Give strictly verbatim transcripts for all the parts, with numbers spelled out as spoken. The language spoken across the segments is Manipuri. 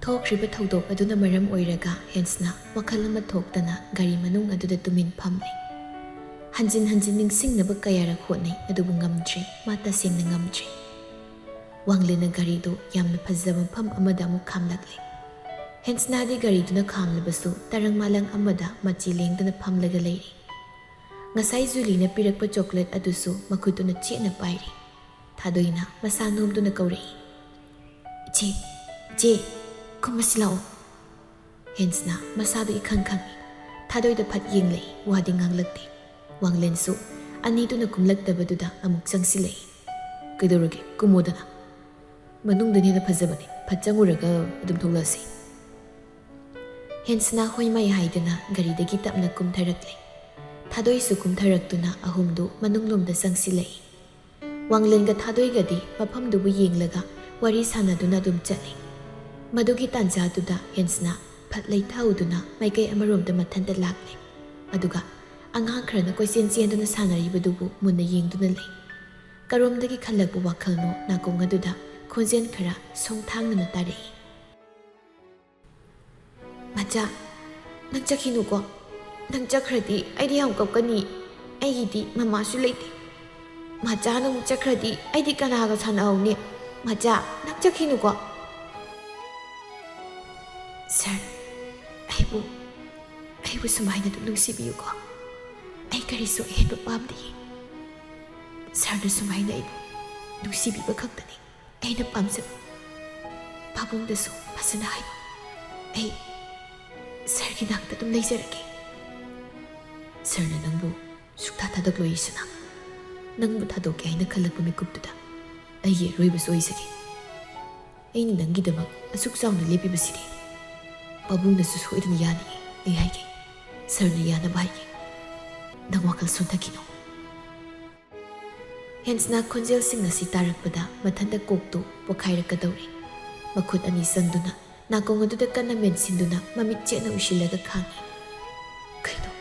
ꯊꯣꯛꯈ꯭ꯔꯤꯕ ꯊꯧꯗꯣꯛ ꯑꯗꯨꯅ ꯃꯔꯝ ꯑꯣꯏꯔꯒ ꯍꯦꯟꯁꯅ ꯋꯥꯈꯜ ꯑꯃ ꯊꯣꯛꯇꯅ ꯒꯥꯔꯤ ꯃꯅꯨꯡ ꯑꯗꯨꯗ ꯇꯨꯃꯤꯟ ꯐꯝꯂꯦ꯫ ꯍꯟꯖꯤꯟ ꯍꯟꯖꯤꯟ ꯅꯤꯡꯁꯤꯡꯅꯕ ꯀꯌꯥꯔꯛ ꯍꯣꯠꯅꯩ, ꯑꯗꯨꯕꯨ ꯉꯝꯗ꯭ꯔꯦ꯫ ꯃꯥ ꯇꯁꯦꯡꯅ ꯉꯝꯗ꯭ꯔꯦ꯫ ꯋꯥꯡꯂꯦꯟꯅ ꯒꯥꯔꯤꯗꯨ ꯌꯥꯝꯅ ꯐꯖꯕ ꯃꯐꯝ ꯑꯃꯗ ꯑꯃꯨꯛ ꯈꯥꯝꯂꯛꯂꯦ꯫ ꯍꯦꯟꯁꯅꯥꯗꯤ ꯒꯥꯔꯤꯗꯨꯅ ꯈꯥꯝꯂꯕꯁꯨ ꯇꯔꯪ ꯃꯥꯂꯪ ꯑꯃꯗ ꯃꯆꯤ ꯂꯦꯡꯗꯅ ꯐꯝꯂꯒ ꯂꯩꯔꯤ꯫ ꯉꯁꯥꯏ ꯖꯨꯂꯤꯅ ꯄꯤꯔꯛꯄ ꯆꯣꯀ꯭ꯂꯦꯠ ꯑꯗꯨꯁꯨ ꯃꯈꯨꯠꯇꯨꯅ ꯆꯦꯠꯅ ꯄꯥꯏꯔꯤ꯫ ꯊꯥꯗꯣꯏꯅ ꯃꯁꯥ ꯅꯣꯝꯗꯨꯅ ꯀꯧꯔꯛꯏ, "ꯏꯆꯦ, ꯏꯆꯦ, ꯀꯨꯝꯃꯁꯤ ꯂꯥꯛꯑꯣ꯫" ꯍꯦꯟꯁꯅ ꯃꯁꯥꯗꯨ ꯏꯈꯪ ꯈꯪꯏ꯫ ꯊꯥꯗꯣꯏꯗ ꯐꯠ ꯌꯦꯡꯂꯛꯏ, ꯋꯥꯗꯤ ꯉꯥꯡꯂꯛꯇꯦ꯫ ꯋꯥꯡꯂꯦꯟꯁꯨ ꯑꯅꯤꯗꯨꯅ ꯀꯨꯝꯂꯛꯇꯕꯗꯨꯗ ꯑꯃꯨꯛ ꯆꯪꯁꯤꯜꯂꯛꯏ꯫ "ꯀꯩꯗꯧꯔꯒꯦ? ꯀꯨꯝꯃꯣꯗꯅ꯫ ꯃꯅꯨꯡꯗꯅ ꯍꯦꯟꯅ ꯐꯖꯕꯅꯦ꯫ ꯐꯠ ꯆꯪꯉꯨꯔꯒ ꯑꯗꯨꯝ ꯊꯣꯛꯂꯛꯑꯁꯤ꯫" ꯍꯦꯟꯁꯅ ꯍꯣꯏ ꯃꯥꯏ ꯍꯥꯏꯗꯨꯅ ꯒꯥꯔꯤꯗꯒꯤ ꯇꯞꯅ ꯀꯨꯝꯊꯔꯛꯂꯦ꯫ ꯊꯥꯗꯣꯏꯁꯨ ꯀꯨꯝꯊꯔꯛꯇꯨꯅ ꯑꯍꯨꯝꯗꯨ ꯃꯅꯨꯡꯂꯣꯝꯗ ꯆꯪꯁꯤꯜꯂꯛꯏ꯫ ꯋꯥꯡꯂꯦꯟꯒ ꯊꯥꯗꯣꯏꯒꯗꯤ ꯃꯐꯝꯗꯨꯕꯨ ꯌꯦꯡꯂꯒ ꯋꯥꯔꯤ ꯁꯥꯟꯅꯗꯨꯅ ꯑꯗꯨꯝ ꯆꯠꯂꯤ꯫ ꯃꯗꯨꯒꯤ ꯇꯥꯟꯖꯥꯗꯨꯗ ꯍꯦꯟꯁꯅ ꯐꯠ ꯂꯩꯊꯍꯧꯗꯨꯅ ꯃꯥꯏꯀꯩ ꯑꯃꯔꯣꯝꯗ ꯃꯊꯟꯇ ꯂꯥꯛꯂꯦ꯫ ꯑꯗꯨꯒ ꯑꯉꯥꯡ ꯈꯔꯅ ꯀꯣꯏꯆꯦꯟ ꯆꯦꯟꯗꯨꯅ ꯁꯥꯟꯅꯔꯤꯕꯗꯨꯕꯨ ꯃꯨꯟꯅ ꯌꯦꯡꯗꯨꯅ ꯂꯩ꯫ ꯀꯔꯣꯝꯗꯒꯤ ꯈꯜꯂꯛꯄ ꯋꯥꯈꯜꯅꯣ ꯅꯥꯀꯣꯡ ꯑꯗꯨꯗ ꯈꯣꯟꯖꯦꯜ ꯈꯔ ꯁꯣꯡꯊꯥꯡꯅꯅ ꯇꯥꯔꯛꯏ꯫ "ꯃꯆꯥ, ꯅꯪ ꯆꯠꯈꯤꯅꯨꯀꯣ꯫ ꯅꯪ ꯆꯠꯈ꯭ꯔꯗꯤ ꯑꯩꯗꯤ ꯌꯥꯝ ꯀꯞꯀꯅꯤ꯫ ꯑꯩꯒꯤꯗꯤ ꯃꯃꯥꯁꯨ ꯂꯩꯇꯦ꯫ ꯃꯆꯥ, ꯅꯪ ꯆꯠꯈ꯭ꯔꯗꯤ ꯑꯩꯗꯤ ꯀꯅꯥꯒ ꯁꯥꯟꯅꯍꯧꯅꯤ? ꯃꯆꯥ, ꯅꯪ ꯆꯠꯈꯤꯅꯨꯀꯣ꯫" "ꯁꯥꯔ, ꯑꯩꯕꯨ, ꯑꯩꯕꯨ ꯁꯨꯃꯥꯏꯅ ꯑꯗꯨꯝ ꯅꯨꯡꯁꯤꯕꯤꯌꯨꯀꯣ꯫ ꯑꯩ ꯀꯔꯤꯁꯨ ꯑꯍꯦꯟꯕ ꯄꯥꯝꯗꯤꯌꯦ꯫ ꯁꯥꯔꯅ ꯁꯨꯃꯥꯏꯅ ꯑꯩꯕꯨ ꯅꯨꯡꯁꯤꯕꯤꯕ ꯈꯛꯇꯅꯤ ꯑꯩꯅ ꯄꯥꯝꯖꯕ꯫ ꯄꯥꯕꯨꯡꯗꯁꯨ ꯐꯖꯅ ꯍꯥꯏꯌꯨ꯫ ꯑꯩ ꯁꯥꯔꯒꯤ ꯅꯥꯛꯇ ꯑꯗꯨꯝ ꯂꯩꯖꯔꯒꯦ꯫" "ꯁꯥꯔꯅ ꯅꯪꯕꯨ ꯁꯨꯛꯊꯥ ꯊꯥꯗꯣꯛꯂꯣꯏ ꯏꯁꯅꯥ꯫ ꯅꯪꯕꯨ ꯊꯥꯗꯣꯛꯀꯦ ꯍꯥꯏꯅ ꯈꯜꯂꯛꯄ ꯃꯤꯀꯨꯞꯇꯨꯗ ꯑꯩꯒꯤ ꯑꯔꯣꯏꯕꯁꯨ ꯑꯣꯏꯖꯒꯦ꯫ ꯑꯩꯅ ꯅꯪꯒꯤꯗꯃꯛ ꯑꯁꯨꯛ ꯆꯥꯎꯅ ꯂꯦꯞꯄꯤꯕꯁꯤꯗꯤ ꯄꯥꯕꯨꯡꯅꯁꯨ ꯁꯣꯏꯗꯅ ꯌꯥꯅꯤꯌꯦ꯫ ꯑꯩ ꯍꯥꯏꯒꯦ, ꯁꯥꯔꯅ ꯌꯥꯅꯕ ꯍꯥꯏꯒꯦ꯫ ꯅꯪ ꯋꯥꯈꯜ ꯁꯣꯟꯊꯈꯤꯅꯨ꯫" ꯍꯦꯟꯁꯅ ꯈꯣꯟꯖꯦꯜꯁꯤꯡ ꯑꯁꯤ ꯇꯥꯔꯛꯄꯗ ꯃꯊꯟꯇ ꯀꯣꯛꯇꯨ ꯄꯣꯈꯥꯏꯔꯛꯀꯗꯧꯔꯦ꯫ ꯃꯈꯨꯠ ꯑꯅꯤ ꯆꯪꯗꯨꯅ ꯅꯥꯀꯣꯡ ꯑꯗꯨꯗ ꯀꯟꯅ ꯃꯦꯟꯁꯤꯟꯗꯨꯅ ꯃꯃꯤꯠ ꯆꯦꯠꯅ ꯎꯏꯁꯤꯜꯂꯒ ꯈꯥꯡꯏ꯫ "ꯀꯩꯅꯣ?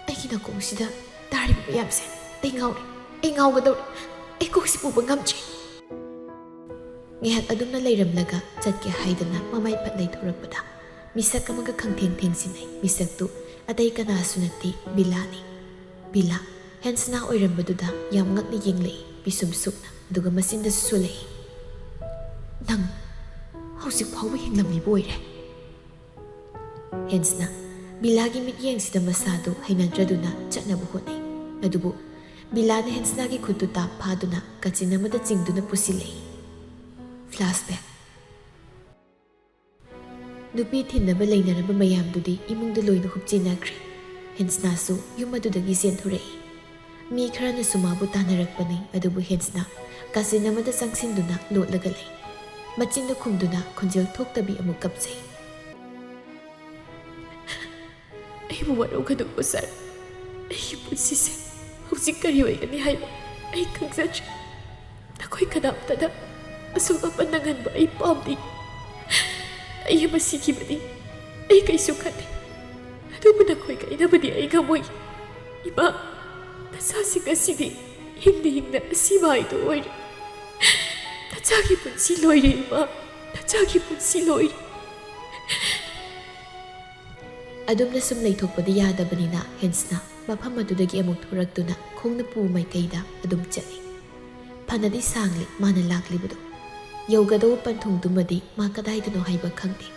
ꯑꯩꯒꯤ ꯅꯥꯀꯣꯡꯁꯤꯗ ꯇꯥꯔꯤꯕ ꯃꯌꯥꯝꯁꯦ? ꯑꯩ ꯉꯥꯎꯔꯦ꯫ ꯑꯩ ꯉꯥꯎꯒꯗꯧꯔꯦ꯫ ꯑꯩ ꯀꯣꯛꯁꯤ ꯄꯨꯕ ꯉꯝꯗ꯭ꯔꯦ꯫" ꯉꯥꯏꯍꯥꯛ ꯑꯗꯨꯝꯅ ꯂꯩꯔꯝꯂꯒ ꯆꯠꯀꯦ ꯍꯥꯏꯗꯅ ꯃꯃꯥꯏ ꯐꯠ ꯂꯩꯊꯣꯔꯛꯄꯗ ꯃꯤꯁꯛ ꯑꯃꯒ ꯈꯪꯊꯦꯡ ꯊꯦꯡꯖꯤꯟꯅꯩ꯫ ꯃꯤꯁꯛꯇꯨ ꯑꯇꯩ ꯀꯅꯥꯁꯨ ꯅꯠꯇꯦ, ꯕꯤꯂꯥꯅꯤ꯫ ꯕꯤꯂꯥ ꯍꯦꯟꯁꯅꯥ ꯑꯣꯏꯔꯝꯕꯗꯨꯗ ꯌꯥꯝ ꯉꯛꯅ ꯌꯦꯡꯂꯛꯏ, ꯄꯤꯁꯨꯝ ꯁꯨꯛꯅ, ꯑꯗꯨꯒ ꯃꯆꯤꯟꯗꯁꯨ ꯁꯨꯂꯛꯏ꯫ "ꯅꯪ ꯍꯧꯖꯤꯛ ꯐꯥꯎꯕ ꯍꯤꯡꯂꯝꯂꯤꯕ ꯑꯣꯏꯔꯦ?" ꯍꯦꯟꯁꯅꯥ ꯕꯤꯂꯥꯒꯤ ꯃꯤꯠꯌꯦꯡꯁꯤꯗ ꯃꯁꯥꯗꯨ ꯍꯩꯅꯗ꯭ꯔꯗꯨꯅ ꯆꯠꯅꯕ ꯍꯣꯠꯅꯩ꯫ ꯑꯗꯨꯕꯨ ꯕꯤꯂꯥꯅ ꯍꯦꯟꯁꯅꯥꯒꯤ ꯈꯨꯠꯇꯨ ꯇꯥꯞ ꯐꯥꯗꯨꯅ ꯀꯥꯆꯤꯟ ꯑꯃꯗ ꯆꯤꯡꯗꯨꯅ ꯄꯨꯁꯤꯜꯂꯛꯏ꯫ Flashback. ꯅꯨꯄꯤ ꯊꯤꯟꯅꯕ ꯂꯩꯅꯔꯝꯕ ꯃꯌꯥꯝꯗꯨꯗꯤ ꯏꯃꯨꯡꯗ ꯂꯣꯏꯅ ꯍꯨꯞꯆꯤꯟꯅꯈ꯭ꯔꯦ꯫ ꯍꯦꯟꯁꯅꯥꯁꯨ ꯌꯨꯝ ꯑꯗꯨꯗꯒꯤ ꯆꯦꯟꯊꯣꯔꯛꯏ꯫ ꯃꯤ ꯈꯔꯅꯁꯨ ꯃꯥꯕꯨ ꯇꯥꯟꯅꯔꯛꯄꯅꯤ, ꯑꯗꯨꯕꯨ ꯍꯦꯟꯁꯅꯥ ꯀꯥꯆꯤꯟ ꯑꯃꯗ ꯆꯪꯁꯤꯟꯗꯨꯅ ꯂꯣꯠꯂꯒ ꯂꯩ꯫ ꯃꯆꯤꯟꯗ ꯈꯨꯝꯗꯨꯅ ꯈꯣꯟꯖꯦꯜ ꯊꯣꯛꯇꯕꯤ ꯑꯃꯨꯛ ꯀꯞꯆꯩ꯫ "ꯑꯩꯕꯨ ꯋꯥꯔꯧꯒꯅꯨꯀꯣ ꯁꯥꯔ꯫ ꯑꯩꯒꯤ ꯄꯨꯟꯁꯤꯁꯦ ꯍꯧꯖꯤꯛ ꯀꯔꯤ ꯑꯣꯏꯒꯅꯤ ꯍꯥꯏꯕ ꯑꯩ ꯈꯪꯖꯗ꯭ꯔꯦ꯫ ꯅꯈꯣꯏ ꯀꯅꯥꯝꯇꯅ ꯑꯁꯣꯛ ꯑꯄꯟ ꯅꯪꯍꯟꯕ ꯑꯩ ꯄꯥꯝꯗꯦ꯫ ꯑꯩ ꯑꯃ ꯁꯤꯈꯤꯕꯅꯤ꯫ ꯑꯩ ꯀꯩꯁꯨ ꯈꯟꯗꯦ꯫ ꯑꯗꯨꯕꯨ ꯅꯈꯣꯏ ꯀꯥꯏꯅꯕꯗꯤ ꯑꯩ ꯉꯝꯃꯣꯏ꯫ ꯏꯃꯥ, ꯅꯆꯥꯁꯤꯡ ꯑꯁꯤꯗꯤ ꯍꯤꯡꯅ ꯍꯤꯡꯅ ꯑꯁꯤꯕ ꯍꯥꯏꯗꯨ ꯑꯣꯏꯔꯦ꯫ ꯅꯆꯥꯒꯤ ꯄꯨꯟꯁꯤ ꯂꯣꯏꯔꯦ ꯏꯃꯥ, ꯅꯆꯥꯒꯤ ꯄꯨꯟꯁꯤ ꯂꯣꯏꯔꯦ"꯫ ꯑꯗꯨꯝꯅ ꯁꯨꯝ ꯂꯩꯊꯣꯛꯄꯗꯤ ꯌꯥꯗꯕꯅꯤꯅ ꯍꯦꯟꯁꯅ ꯃꯐꯝ ꯑꯗꯨꯗꯒꯤ ꯑꯃꯨꯛ ꯊꯣꯔꯛꯇꯨꯅ ꯈꯣꯡꯅ ꯄꯨ ꯃꯥꯏꯀꯩꯗ ꯑꯗꯨꯝ ꯆꯠꯂꯤ꯫ ꯐꯅꯗꯤ ꯁꯥꯡꯂꯤ ꯃꯥꯅ ꯂꯥꯛꯂꯤꯕꯗꯨ꯫ ꯌꯧꯒꯗꯧꯕ ꯄꯟꯊꯨꯡꯗꯨꯃꯗꯤ ꯃꯥ ꯀꯗꯥꯏꯗꯅꯣ ꯍꯥꯏꯕ ꯈꯪꯗꯦ꯫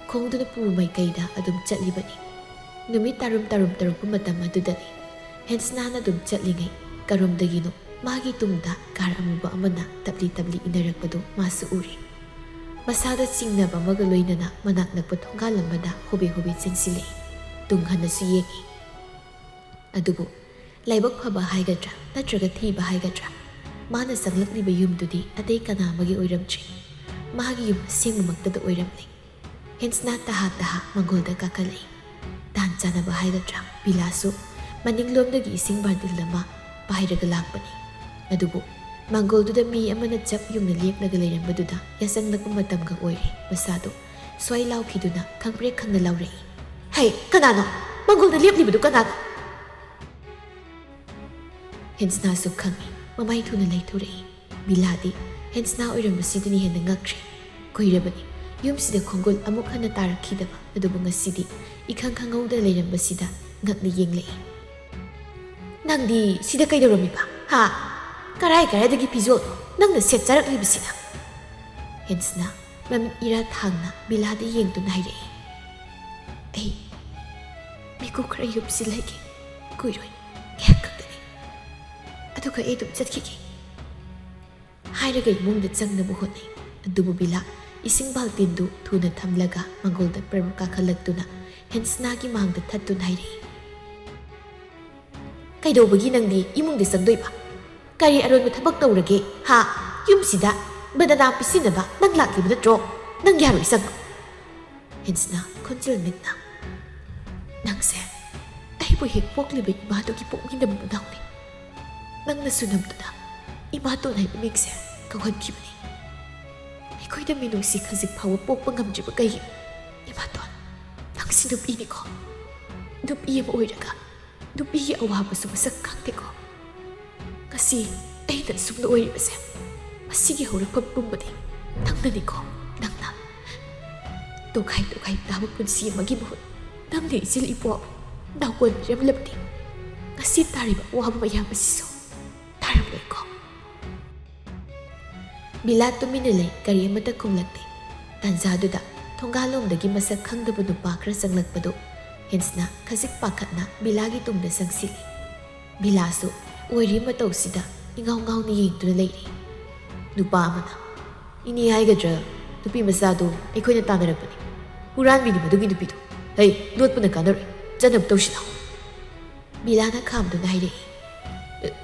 ꯈꯣꯡꯗꯨꯅ ꯄꯨ ꯃꯥꯏꯀꯩꯗ ꯑꯗꯨꯝ ꯆꯠꯂꯤꯕꯅꯤ꯫ ꯅꯨꯃꯤꯠ ꯇꯥꯔꯨꯝ ꯇꯥꯔꯨꯝ ꯇꯧꯔꯛꯄ ꯃꯇꯝ ꯑꯗꯨꯗꯅꯤ꯫ ꯍꯦꯟꯁꯅꯥꯅ ꯑꯗꯨꯝ ꯆꯠꯂꯤꯉꯩ ꯀꯔꯣꯝꯗꯒꯤꯅꯣ ꯃꯥꯒꯤ ꯇꯨꯡꯗ ꯀꯥꯔ ꯑꯃꯨꯕ ꯑꯃꯅ ꯇꯞꯂꯤ ꯇꯞꯂꯤ ꯏꯟꯅꯔꯛꯄꯗꯨ ꯃꯥꯁꯨ ꯎꯔꯦ꯫ ꯃꯁꯥꯗ ꯆꯤꯡꯅꯕ ꯑꯃꯒ ꯂꯣꯏꯅꯅ ꯃꯅꯥꯛ ꯅꯛꯄ ꯊꯣꯡꯒꯥꯜ ꯑꯃꯗ ꯍꯣꯕꯦ ꯍꯣꯕꯦ ꯆꯦꯟꯁꯤꯜꯂꯛꯏ꯫ ꯇꯨꯡ ꯍꯟꯅꯁꯨ ꯌꯦꯡꯉꯤ꯫ ꯑꯗꯨꯕꯨ ꯂꯥꯏꯕꯛ ꯐꯕ ꯍꯥꯏꯒꯗ꯭ꯔꯥ ꯅꯠꯇ꯭ꯔꯒ ꯊꯤꯕ ꯍꯥꯏꯒꯗ꯭ꯔꯥ, ꯃꯥꯅ ꯆꯪꯂꯛꯂꯤꯕ ꯌꯨꯝꯗꯨꯗꯤ ꯑꯇꯩ ꯀꯅꯥ ꯑꯃꯒꯤ ꯑꯣꯏꯔꯝꯗ꯭ꯔꯤ꯫ ꯃꯥꯒꯤ ꯌꯨꯝ ꯑꯁꯦꯡꯕꯃꯛꯇꯗ ꯑꯣꯏꯔꯝꯂꯦ꯫ ꯍꯦꯟꯁꯅꯥ ꯇꯍꯥ ꯇꯍꯥ ꯃꯥꯡꯒꯣꯜꯗ ꯀꯥꯈꯠꯂꯛꯏ꯫ ꯇꯥꯟ ꯆꯥꯅꯕ ꯍꯥꯏꯒꯗ꯭ꯔꯥ, ꯕꯤꯂꯥꯁꯨ ꯃꯅꯤꯡꯂꯣꯝꯗꯒꯤ ꯏꯁꯤꯡ ꯕꯥꯔꯇꯤꯜ ꯑꯃ ꯄꯥꯏꯔꯒ ꯂꯥꯛꯄꯅꯤ꯫ ꯑꯗꯨꯕꯨ ꯃꯥꯡꯒꯣꯜꯗꯨꯗ ꯃꯤ ꯑꯃꯅ ꯆꯞ ꯌꯨꯡꯅ ꯂꯦꯞꯂꯒ ꯂꯩꯔꯝꯕꯗꯨꯗ ꯌꯥꯆꯪꯂꯛꯄ ꯃꯇꯝꯒ ꯑꯣꯏꯔꯦ꯫ ꯃꯁꯥꯗꯨ ꯁ꯭ꯋꯥꯏ ꯂꯥꯎꯈꯤꯗꯨꯅ ꯈꯪꯄ꯭ꯔꯦꯛ ꯈꯪꯅ ꯂꯥꯎꯔꯛꯏ꯫ "ꯍꯩ, ꯀꯅꯥꯅꯣ? ꯃꯥꯡꯒꯣꯜꯗ ꯂꯦꯞꯂꯤꯕꯗꯨ ꯀꯅꯥꯅꯣ?" ꯍꯦꯟꯁꯅꯥꯁꯨ ꯈꯪꯏ, ꯃꯃꯥꯏ ꯊꯨꯅ ꯂꯩꯊꯣꯔꯛꯏ꯫ ꯕꯤꯂꯥꯗꯤ ꯍꯦꯟꯁꯅꯥ ꯑꯣꯏꯔꯝꯕꯁꯤꯗꯅꯤ ꯍꯦꯟꯅ ꯉꯛꯈ꯭ꯔꯦ꯫ ꯀꯨꯏꯔꯕꯅꯤ ꯌꯨꯝꯁꯤꯗ ꯈꯣꯡꯒꯨꯜ ꯑꯃꯨꯛ ꯍꯟꯅ ꯇꯥꯔꯛꯈꯤꯗꯕ, ꯑꯗꯨꯕꯨ ꯉꯁꯤꯗꯤ ꯏꯈꯪ ꯈꯪꯍꯧꯗ ꯂꯩꯔꯝꯕꯁꯤꯗ ꯉꯛꯅ ꯌꯦꯡꯂꯛꯏ꯫ "ꯅꯪꯗꯤ ꯁꯤꯗ ꯀꯩꯗꯧꯔꯝꯃꯤꯕ? ꯍꯥ? ꯀꯔꯥꯏ ꯀꯔꯥꯏꯗꯒꯤ ꯐꯤꯖꯣꯜꯅꯣ ꯅꯪꯅ ꯁꯦꯠꯆꯔꯛꯂꯤꯕꯁꯤꯅ?" ꯍꯦꯟꯁꯅꯥ ꯃꯃꯤꯠ ꯏꯔꯥ ꯊꯥꯡꯅ ꯕꯤꯂꯥꯗ ꯌꯦꯡꯗꯨꯅ ꯍꯥꯏꯔꯛꯏ꯫ "ꯑꯩ ꯃꯤꯀꯨꯞ ꯈꯔ ꯌꯨꯝꯁꯤꯜꯂꯒꯦ, ꯀꯨꯏꯔꯣꯏ, ꯉꯥꯏꯍꯥꯛ ꯈꯛꯇꯅꯤ, ꯑꯗꯨꯒ ꯑꯩ ꯑꯗꯨꯝ ꯆꯠꯈꯤꯒꯦ" ꯍꯥꯏꯔꯒ ꯏꯃꯨꯡꯗ ꯆꯪꯅꯕ ꯍꯣꯠꯅꯩ꯫ ꯑꯗꯨꯕꯨ ꯕꯤꯂꯥ ꯏꯁꯤꯡ ꯕꯥꯜꯇꯤꯟꯗꯨ ꯊꯨꯅ ꯊꯝꯂꯒ ꯃꯥꯡꯒꯣꯜꯗ ꯄ꯭ꯔꯝ ꯀꯥꯈꯠꯂꯛꯇꯨꯅ ꯍꯦꯟꯁꯅꯥꯒꯤ ꯃꯥꯡꯗ ꯊꯠꯇꯨꯅ ꯍꯥꯏꯔꯛꯏ꯫ "ꯀꯩꯗꯧꯕꯒꯤ ꯅꯪꯗꯤ ꯏꯃꯨꯡꯗ ꯆꯪꯗꯣꯏꯕ? ꯀꯔꯤ ꯑꯔꯣꯟꯕ ꯊꯕꯛ ꯇꯧꯔꯒꯦ? ꯍꯥ? ꯌꯨꯝꯁꯤꯗ ꯕꯗꯅꯥꯝ ꯄꯤꯁꯤꯟꯅꯕ ꯅꯪ ꯂꯥꯛꯂꯤꯕ ꯅꯠꯇ꯭ꯔꯣ? ꯅꯪ ꯌꯥꯔꯣꯏ, ꯆꯪꯉꯨ!" ꯍꯦꯟꯁꯅꯥ ꯈꯣꯟꯖꯦꯜ ꯅꯤꯛꯅ, "ꯅꯪꯁꯦ ꯑꯩꯕꯨ ꯍꯦꯛ ꯄꯣꯛꯂꯤꯕ ꯏꯃꯥꯗꯨꯒꯤ ꯄꯣꯛꯃꯤꯟꯅꯕ ꯃꯅꯥꯎꯅꯤ꯫ ꯅꯪꯅꯁꯨ ꯅꯝꯗꯨꯅ ꯏꯃꯥꯇꯣꯟ ꯍꯥꯏꯕ ꯃꯤꯡꯁꯦ ꯀꯧꯍꯟꯈꯤꯕꯅꯤ꯫ ꯑꯩꯈꯣꯏꯗ ꯃꯤꯅꯨꯡꯁꯤ ꯈꯖꯤꯛ ꯐꯥꯎꯕ ꯄꯣꯛꯄ ꯉꯝꯗ꯭ꯔꯤꯕ ꯀꯩꯒꯤꯅꯣ? ꯏꯃꯥꯇꯣꯟ, ꯅꯪꯁꯤ ꯅꯨꯄꯤꯅꯤꯀꯣ꯫ ꯅꯨꯄꯤ ꯑꯃ ꯑꯣꯏꯔꯒ ꯅꯨꯄꯤꯒꯤ ꯑꯋꯥꯕꯁꯨ ꯃꯁꯛ ꯈꯪꯗꯦꯀꯣ꯫ ꯉꯁꯤ ꯑꯩꯅ ꯑꯁꯨꯝꯅ ꯑꯣꯏꯔꯤꯕꯁꯦ, ꯃꯁꯤꯒꯤ ꯍꯧꯔꯛꯐꯝ ꯄꯨꯝꯕꯗꯤ ꯅꯪꯅꯅꯤꯀꯣ, ꯅꯪꯅ꯫ ꯇꯣꯈꯥꯏ ꯇꯣꯈꯥꯏ ꯇꯥꯕ ꯄꯨꯟꯁꯤ ꯑꯃꯒꯤ ꯃꯍꯨꯠ ꯅꯪꯅ ꯏꯆꯤꯜ ꯏꯄꯨ ꯅꯥꯎꯀꯣꯟꯕꯤꯔꯝꯂꯕꯗꯤ ꯉꯁꯤ ꯇꯥꯔꯤꯕ ꯑꯋꯥꯕ ꯃꯌꯥꯝ ꯑꯁꯤꯁꯨ ꯇꯥꯔꯝꯂꯣꯏꯀꯣ"꯫ ꯕꯤꯂꯥ ꯇꯨꯃꯤꯟꯅ ꯂꯩ, ꯀꯔꯤ ꯑꯃꯠꯇ ꯈꯨꯝꯂꯛꯇꯦ꯫ ꯇꯥꯟꯖꯥꯗꯨꯗ ꯊꯣꯡꯒꯥꯜꯂꯣꯝꯗꯒꯤ ꯃꯁꯛ ꯈꯪꯗꯕ ꯅꯨꯄꯥ ꯈꯔ ꯆꯪꯂꯛꯄꯗꯨ ꯍꯦꯟꯁꯅ ꯈꯖꯤꯛ ꯄꯥꯈꯠꯅ ꯕꯤꯂꯥꯒꯤ ꯇꯨꯡꯗ ꯆꯪꯁꯤꯜꯂꯤ꯫ ꯕꯤꯂꯥꯁꯨ ꯑꯣꯏꯔꯤ ꯃꯇꯧꯁꯤꯗ ꯏꯉꯥꯎ ꯉꯥꯎꯅ ꯌꯦꯡꯗꯨꯅ ꯂꯩꯔꯤ꯫ ꯅꯨꯄꯥ ꯑꯃꯅ, "ꯏꯅꯦ ꯍꯥꯏꯒꯗ꯭ꯔꯥ, ꯅꯨꯄꯤ ꯃꯆꯥꯗꯨ ꯑꯩꯈꯣꯏꯅ ꯇꯥꯟꯅꯔꯛꯄꯅꯤ꯫ ꯍꯨꯔꯥꯟꯕꯤꯅꯤ ꯃꯗꯨꯒꯤ ꯅꯨꯄꯤꯗꯨ꯫ ꯍꯩ, ꯂꯣꯠꯄꯅ ꯀꯥꯟꯅꯔꯣꯏ, ꯆꯠꯅꯕ ꯇꯧꯁꯤ ꯂꯥꯎ"꯫ ꯕꯤꯂꯥꯅ ꯈꯥꯝꯗꯨꯅ ꯍꯥꯏꯔꯛꯏ꯫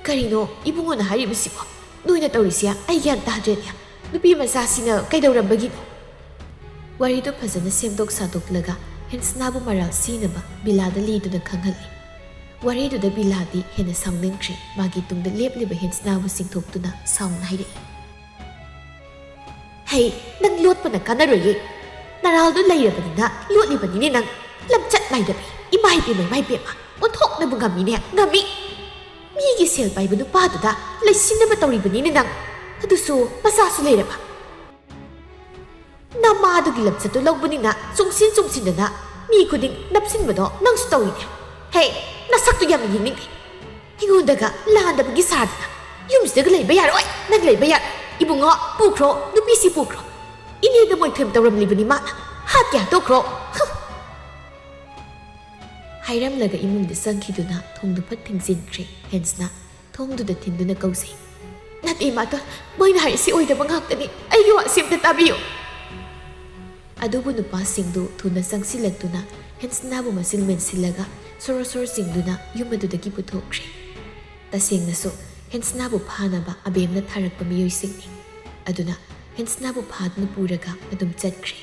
"ꯀꯔꯤꯅꯣ ꯏꯕꯨꯡꯉꯣꯅ ꯍꯥꯏꯔꯤꯕꯁꯤꯕꯣ? ꯅꯣꯏꯅ ꯇꯧꯔꯤꯁꯦ ꯑꯩ ꯒ꯭ꯌꯥꯟ ꯇꯥꯗ꯭ꯔꯦꯅꯦ꯫ ꯅꯨꯄꯤ ꯃꯆꯥꯁꯤꯅ ꯀꯩꯗꯧꯔꯝꯕꯒꯤꯅꯣ?" ꯋꯥꯔꯤꯗꯨ ꯐꯖꯅ ꯁꯦꯝꯗꯣꯛ ꯁꯥꯗꯣꯛꯂꯒ ꯍꯦꯟꯁꯅꯥꯕꯨ ꯃꯔꯥꯜ ꯁꯤꯅꯕ ꯕꯤꯂꯥꯗ ꯂꯤꯗꯨꯅ ꯈꯪꯍꯜꯂꯤ꯫ ꯋꯥꯔꯤꯗꯨꯗ ꯕꯤꯂꯥꯗꯤ ꯍꯦꯟꯅ ꯁꯥꯎꯅꯤꯡꯈ꯭ꯔꯦ꯫ ꯃꯥꯒꯤ ꯇꯨꯡꯗ ꯂꯦꯞꯂꯤꯕ ꯍꯦꯟꯁꯅꯥꯕꯨ ꯆꯤꯡꯊꯣꯛꯇꯨꯅ ꯁꯥꯎꯅ ꯍꯥꯏꯔꯛꯏ꯫ "ꯍꯩ, ꯅꯪ ꯂꯣꯠꯄꯅ ꯀꯥꯟꯅꯔꯣꯏꯌꯦ꯫ ꯅꯔꯥꯜꯗꯣ ꯂꯩꯔꯕꯅꯤꯅ ꯂꯣꯠꯂꯤꯕꯅꯤꯅꯦ ꯅꯪ꯫ ꯂꯝꯆꯠ ꯅꯥꯏꯗꯕꯤ꯫ ꯏꯃꯥ ꯏꯕꯦꯝꯃ, ꯏꯃꯥ ꯏꯕꯦꯝꯃ, ꯑꯣꯟꯊꯣꯛꯅꯕꯨ ꯉꯝꯃꯤꯅꯦ, ꯉꯝꯃꯤ꯫ ꯃꯤꯒꯤ ꯁꯦꯜ ꯄꯥꯏꯕ ꯅꯨꯄꯥꯗꯨꯗ ꯂꯩꯁꯤꯟꯅꯕ ꯇꯧꯔꯤꯕꯅꯤꯅꯦ ꯅꯪ"꯫ ꯑꯗꯨꯁꯨ ꯃꯆꯥꯁꯨ ꯂꯩꯔꯕ? ꯅꯃꯥꯗꯨꯒꯤ ꯂꯝꯆꯠꯇꯨ ꯂꯧꯕꯅꯤꯅ ꯆꯨꯡꯁꯤꯟ ꯆꯨꯡꯁꯤꯟꯗꯅ ꯃꯤ ꯈꯨꯗꯤꯡ ꯅꯞꯁꯤꯟꯕꯗꯣ ꯅꯪꯁꯨ ꯇꯧꯏꯅꯦ꯫ ꯍꯦ, ꯅꯁꯛꯇꯨ ꯌꯥꯝꯅ ꯌꯦꯡꯅꯤꯡꯗꯦ꯫ ꯑꯩꯉꯣꯟꯗꯒ ꯂꯥꯟꯗꯕꯒꯤ ꯁꯥꯗꯅ ꯌꯨꯝꯁꯤꯗꯒ ꯂꯩꯕ ꯌꯥꯔꯣꯏ, ꯅꯪ ꯂꯩꯕ ꯌꯥꯔꯣꯏ꯫ ꯏꯕꯨꯡꯉꯣ, ꯄꯨꯈ꯭ꯔꯣ, ꯅꯨꯄꯤꯁꯤ ꯄꯨꯈ꯭ꯔꯣ꯫ ꯏꯅꯦꯗ ꯃꯣꯏꯊꯣꯏꯝ ꯇꯧꯔꯝꯂꯤꯕꯅꯤ ꯃꯥꯅ꯫ ꯍꯥꯠꯀꯦ ꯍꯥꯠꯇꯣꯛꯈ꯭ꯔꯣ꯫ ꯍ! ꯍꯥꯏꯔꯝꯂꯒ ꯏꯃꯨꯡꯗ ꯆꯪꯈꯤꯗꯨꯅ ꯊꯣꯡꯗꯨ ꯐꯠ ꯊꯤꯡꯖꯤꯟꯈ꯭ꯔꯦ꯫ ꯍꯦꯟꯁꯅ ꯊꯣꯡꯗꯨꯗ ꯊꯤꯟꯗꯨꯅ ꯀꯧꯖꯩ꯫ "ꯅꯠꯇꯦ ꯏꯃꯥꯇꯣꯟ, ꯃꯣꯏꯅ ꯍꯥꯏꯔꯤꯁꯤ ꯑꯣꯏꯗꯕ ꯉꯥꯛꯇꯅꯤ꯫ ꯑꯩꯒꯤ ꯋꯥꯁꯤ ꯑꯝꯇ ꯇꯥꯕꯤꯌꯨ꯫" ꯑꯗꯨꯕꯨ ꯅꯨꯄꯥꯁꯤꯡꯗꯨ ꯊꯨꯅ ꯆꯪꯁꯤꯜꯂꯛꯇꯨꯅ ꯍꯦꯟꯁꯅꯥꯕꯨ ꯃꯆꯤꯟ ꯃꯦꯟꯁꯤꯜꯂꯒ ꯁꯣꯔꯣ ꯁꯣꯔꯣ ꯆꯤꯡꯗꯨꯅ ꯌꯨꯝ ꯑꯗꯨꯗꯒꯤ ꯄꯨꯊꯣꯛꯈ꯭ꯔꯦ꯫ ꯇꯁꯦꯡꯅꯁꯨ ꯍꯦꯟꯁꯅꯥꯕꯨ ꯐꯥꯅꯕ ꯑꯕꯦꯝꯅ ꯊꯥꯔꯛꯄ ꯃꯤꯑꯣꯏꯁꯤꯡꯅꯤ꯫ ꯑꯗꯨꯅ ꯍꯦꯟꯁꯅꯥꯕꯨ ꯐꯥꯗꯨꯅ ꯄꯨꯔꯒ ꯑꯗꯨꯝ ꯆꯠꯈ꯭ꯔꯦ꯫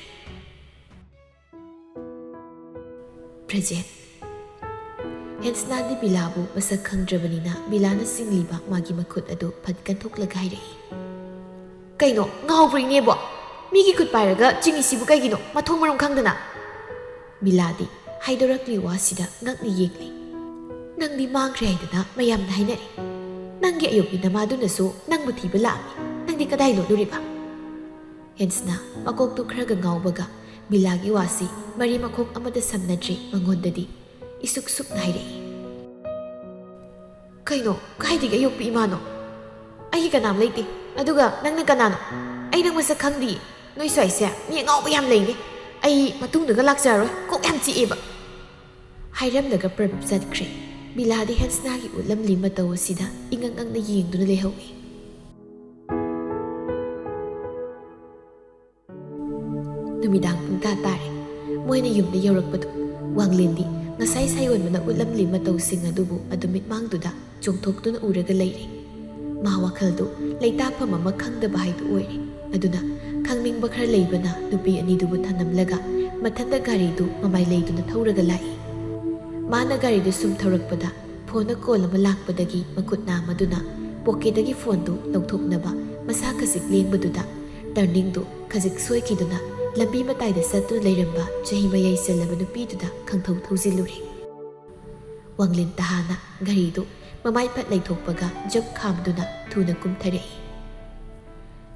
ꯄ꯭ꯔꯖꯦꯟ꯫ ꯍꯦꯟꯁꯅꯥꯗꯤ ꯕꯤꯂꯥꯕꯨ ꯃꯁꯛ ꯈꯪꯗ꯭ꯔꯕꯅꯤꯅ ꯕꯤꯂꯥꯅ ꯆꯤꯡꯂꯤꯕ ꯃꯥꯒꯤ ꯃꯈꯨꯠ ꯑꯗꯨ ꯐꯠ ꯀꯟꯊꯣꯛꯂꯒ ꯍꯥꯏꯔꯛꯏ, "ꯀꯩꯅꯣ, ꯉꯥꯎꯕ꯭ꯔꯣ ꯏꯅꯦꯕꯣ? ꯃꯤꯒꯤ ꯈꯨꯠ ꯄꯥꯏꯔꯒ ꯆꯤꯡꯉꯤꯁꯤꯕꯨ ꯀꯩꯒꯤꯅꯣ, ꯃꯊꯣꯡ ꯃꯔꯝ ꯈꯪꯗꯅ?" ꯕꯤꯂꯥꯗꯤ ꯍꯥꯏꯗꯣꯔꯛꯂꯤ ꯋꯥꯁꯤꯗ ꯉꯛꯅ ꯌꯦꯡꯂꯤ꯫ "ꯅꯪꯗꯤ ꯃꯥꯡꯈ꯭ꯔꯦ ꯍꯥꯏꯗꯅ ꯃꯌꯥꯝꯅ ꯍꯥꯏꯅꯔꯤ꯫ ꯅꯪꯒꯤ ꯑꯌꯣꯛꯄꯤ ꯅꯃꯥꯗꯨꯅꯁꯨ ꯅꯪꯕꯨ ꯊꯤꯕ ꯂꯥꯛꯑꯝꯃꯤ꯫ ꯅꯪꯗꯤ ꯀꯗꯥꯏ ꯂꯣꯠꯂꯨꯔꯤꯕ?" ꯍꯦꯟꯁꯅ ꯃꯀꯣꯛꯇꯨ ꯈꯔꯒ ꯉꯥꯎꯕꯒ ꯕꯤꯂꯥꯒꯤ ꯋꯥꯁꯤ ꯃꯔꯤ ꯃꯈꯣꯡ ꯑꯃꯠꯇ ꯁꯝꯅꯗ꯭ꯔꯤ ꯃꯉꯣꯟꯗꯗꯤ꯫ ꯏꯁꯨꯛ ꯁꯨꯛꯅ ꯍꯥꯏꯔꯛꯏ, "ꯀꯩꯅꯣ? ꯀꯥꯏꯗꯒꯤ ꯑꯌꯣꯛꯄꯤ ꯏꯃꯥꯅꯣ? ꯑꯩꯒꯤ ꯀꯅꯥꯝ ꯂꯩꯇꯦ꯫ ꯑꯗꯨꯒ ꯅꯪꯅ ꯀꯅꯥꯅꯣ? ꯑꯩ ꯅꯪ ꯃꯁꯛ ꯈꯪꯗꯤꯌꯦ꯫ ꯅꯣꯏ ꯁ꯭ꯋꯥꯏꯁꯦ ꯃꯤ ꯑꯉꯥꯎꯕ ꯌꯥꯝ ꯂꯩꯅꯦ꯫ ꯑꯩ ꯃꯇꯨꯡꯗꯒ ꯂꯥꯛꯆꯔꯔꯣꯏ꯫ ꯀꯣꯛ ꯌꯥꯝ ꯆꯤꯛꯑꯦꯕ꯫" ꯍꯥꯏꯔꯝꯂꯒ ꯄ꯭ꯔꯞ ꯆꯠꯈ꯭ꯔꯦ꯫ ꯕꯤꯂꯥꯗꯤ ꯍꯦꯟꯁꯅꯥꯒꯤ ꯎꯠꯂꯝꯂꯤ ꯃꯇꯧ ꯑꯁꯤꯗ ꯏꯉꯛ ꯉꯛꯅ ꯌꯦꯡꯗꯨꯅ ꯂꯩꯍꯧꯏ꯫ ꯅꯨꯃꯤꯗꯥꯡ ꯄꯨꯡꯇꯥ ꯇꯥꯔꯦ꯫ ꯃꯣꯏꯅ ꯌꯨꯝꯗ ꯌꯧꯔꯛꯄꯗꯨ ꯋꯥꯡꯂꯦꯟꯗꯤ ꯉꯁꯥꯏ ꯁꯥꯌꯣꯟꯕꯅ ꯎꯠꯂꯝꯂꯤ ꯃꯇꯧꯁꯤꯡ ꯑꯗꯨꯕꯨ ꯑꯗꯨꯝ ꯃꯤꯠꯃꯥꯡꯗꯨꯗ ꯆꯣꯡꯊꯣꯛꯇꯨꯅ ꯎꯔꯒ ꯂꯩꯔꯦ꯫ ꯃꯥ ꯋꯥꯈꯜꯗꯨ ꯂꯩꯇꯥꯐꯝ ꯑꯃ ꯈꯪꯗꯕ ꯍꯥꯏꯗꯨ ꯑꯣꯏꯔꯦ꯫ ꯑꯗꯨꯅ ꯈꯪꯅꯤꯡꯕ ꯈꯔ ꯂꯩꯕꯅ ꯅꯨꯄꯤ ꯑꯅꯤꯗꯨꯕꯨ ꯊꯅꯝꯂꯒ ꯃꯊꯟꯇ ꯒꯥꯔꯤꯗꯨ ꯃꯃꯥꯏ ꯂꯩꯗꯨꯅ ꯊꯧꯔꯒ ꯂꯥꯛꯏ꯫ ꯃꯥꯅ ꯒꯥꯔꯤꯗꯨ ꯁꯨꯝ ꯊꯧꯔꯛꯄꯗ ꯐꯣꯟꯗ ꯀꯣꯜ ꯑꯃ ꯂꯥꯛꯄꯗꯒꯤ ꯃꯈꯨꯠ ꯅꯥꯝꯃꯗꯨꯅ ꯄꯣꯀꯦꯠꯇꯒꯤ ꯐꯣꯟꯗꯨ ꯂꯧꯊꯣꯛꯅꯕ ꯃꯁꯥ ꯈꯖꯤꯛ ꯂꯦꯡꯕꯗꯨꯗ ꯇꯔꯅꯤꯡꯗꯨ ꯈꯖꯤꯛ ꯁꯣꯏꯈꯤꯗꯨꯅ ꯂꯝꯕꯤ ꯃꯇꯥꯏꯗ ꯆꯠꯇꯨꯅ ꯂꯩꯔꯝꯕ ꯆꯍꯤ ꯃꯌꯥꯏ ꯆꯜꯂꯕ ꯅꯨꯄꯤꯗꯨꯗ ꯈꯪꯊꯧ ꯊꯧꯖꯤꯜꯂꯨꯔꯦ꯫ ꯋꯥꯡꯂꯦꯟ ꯇꯍꯥꯅ ꯒꯥꯔꯤꯗꯨ ꯃꯃꯥꯏ ꯐꯠ ꯂꯩꯊꯣꯛꯄꯒ ꯖꯞ ꯈꯥꯝꯗꯨꯅ ꯊꯨꯅ ꯀꯨꯝꯊꯔꯛꯏ꯫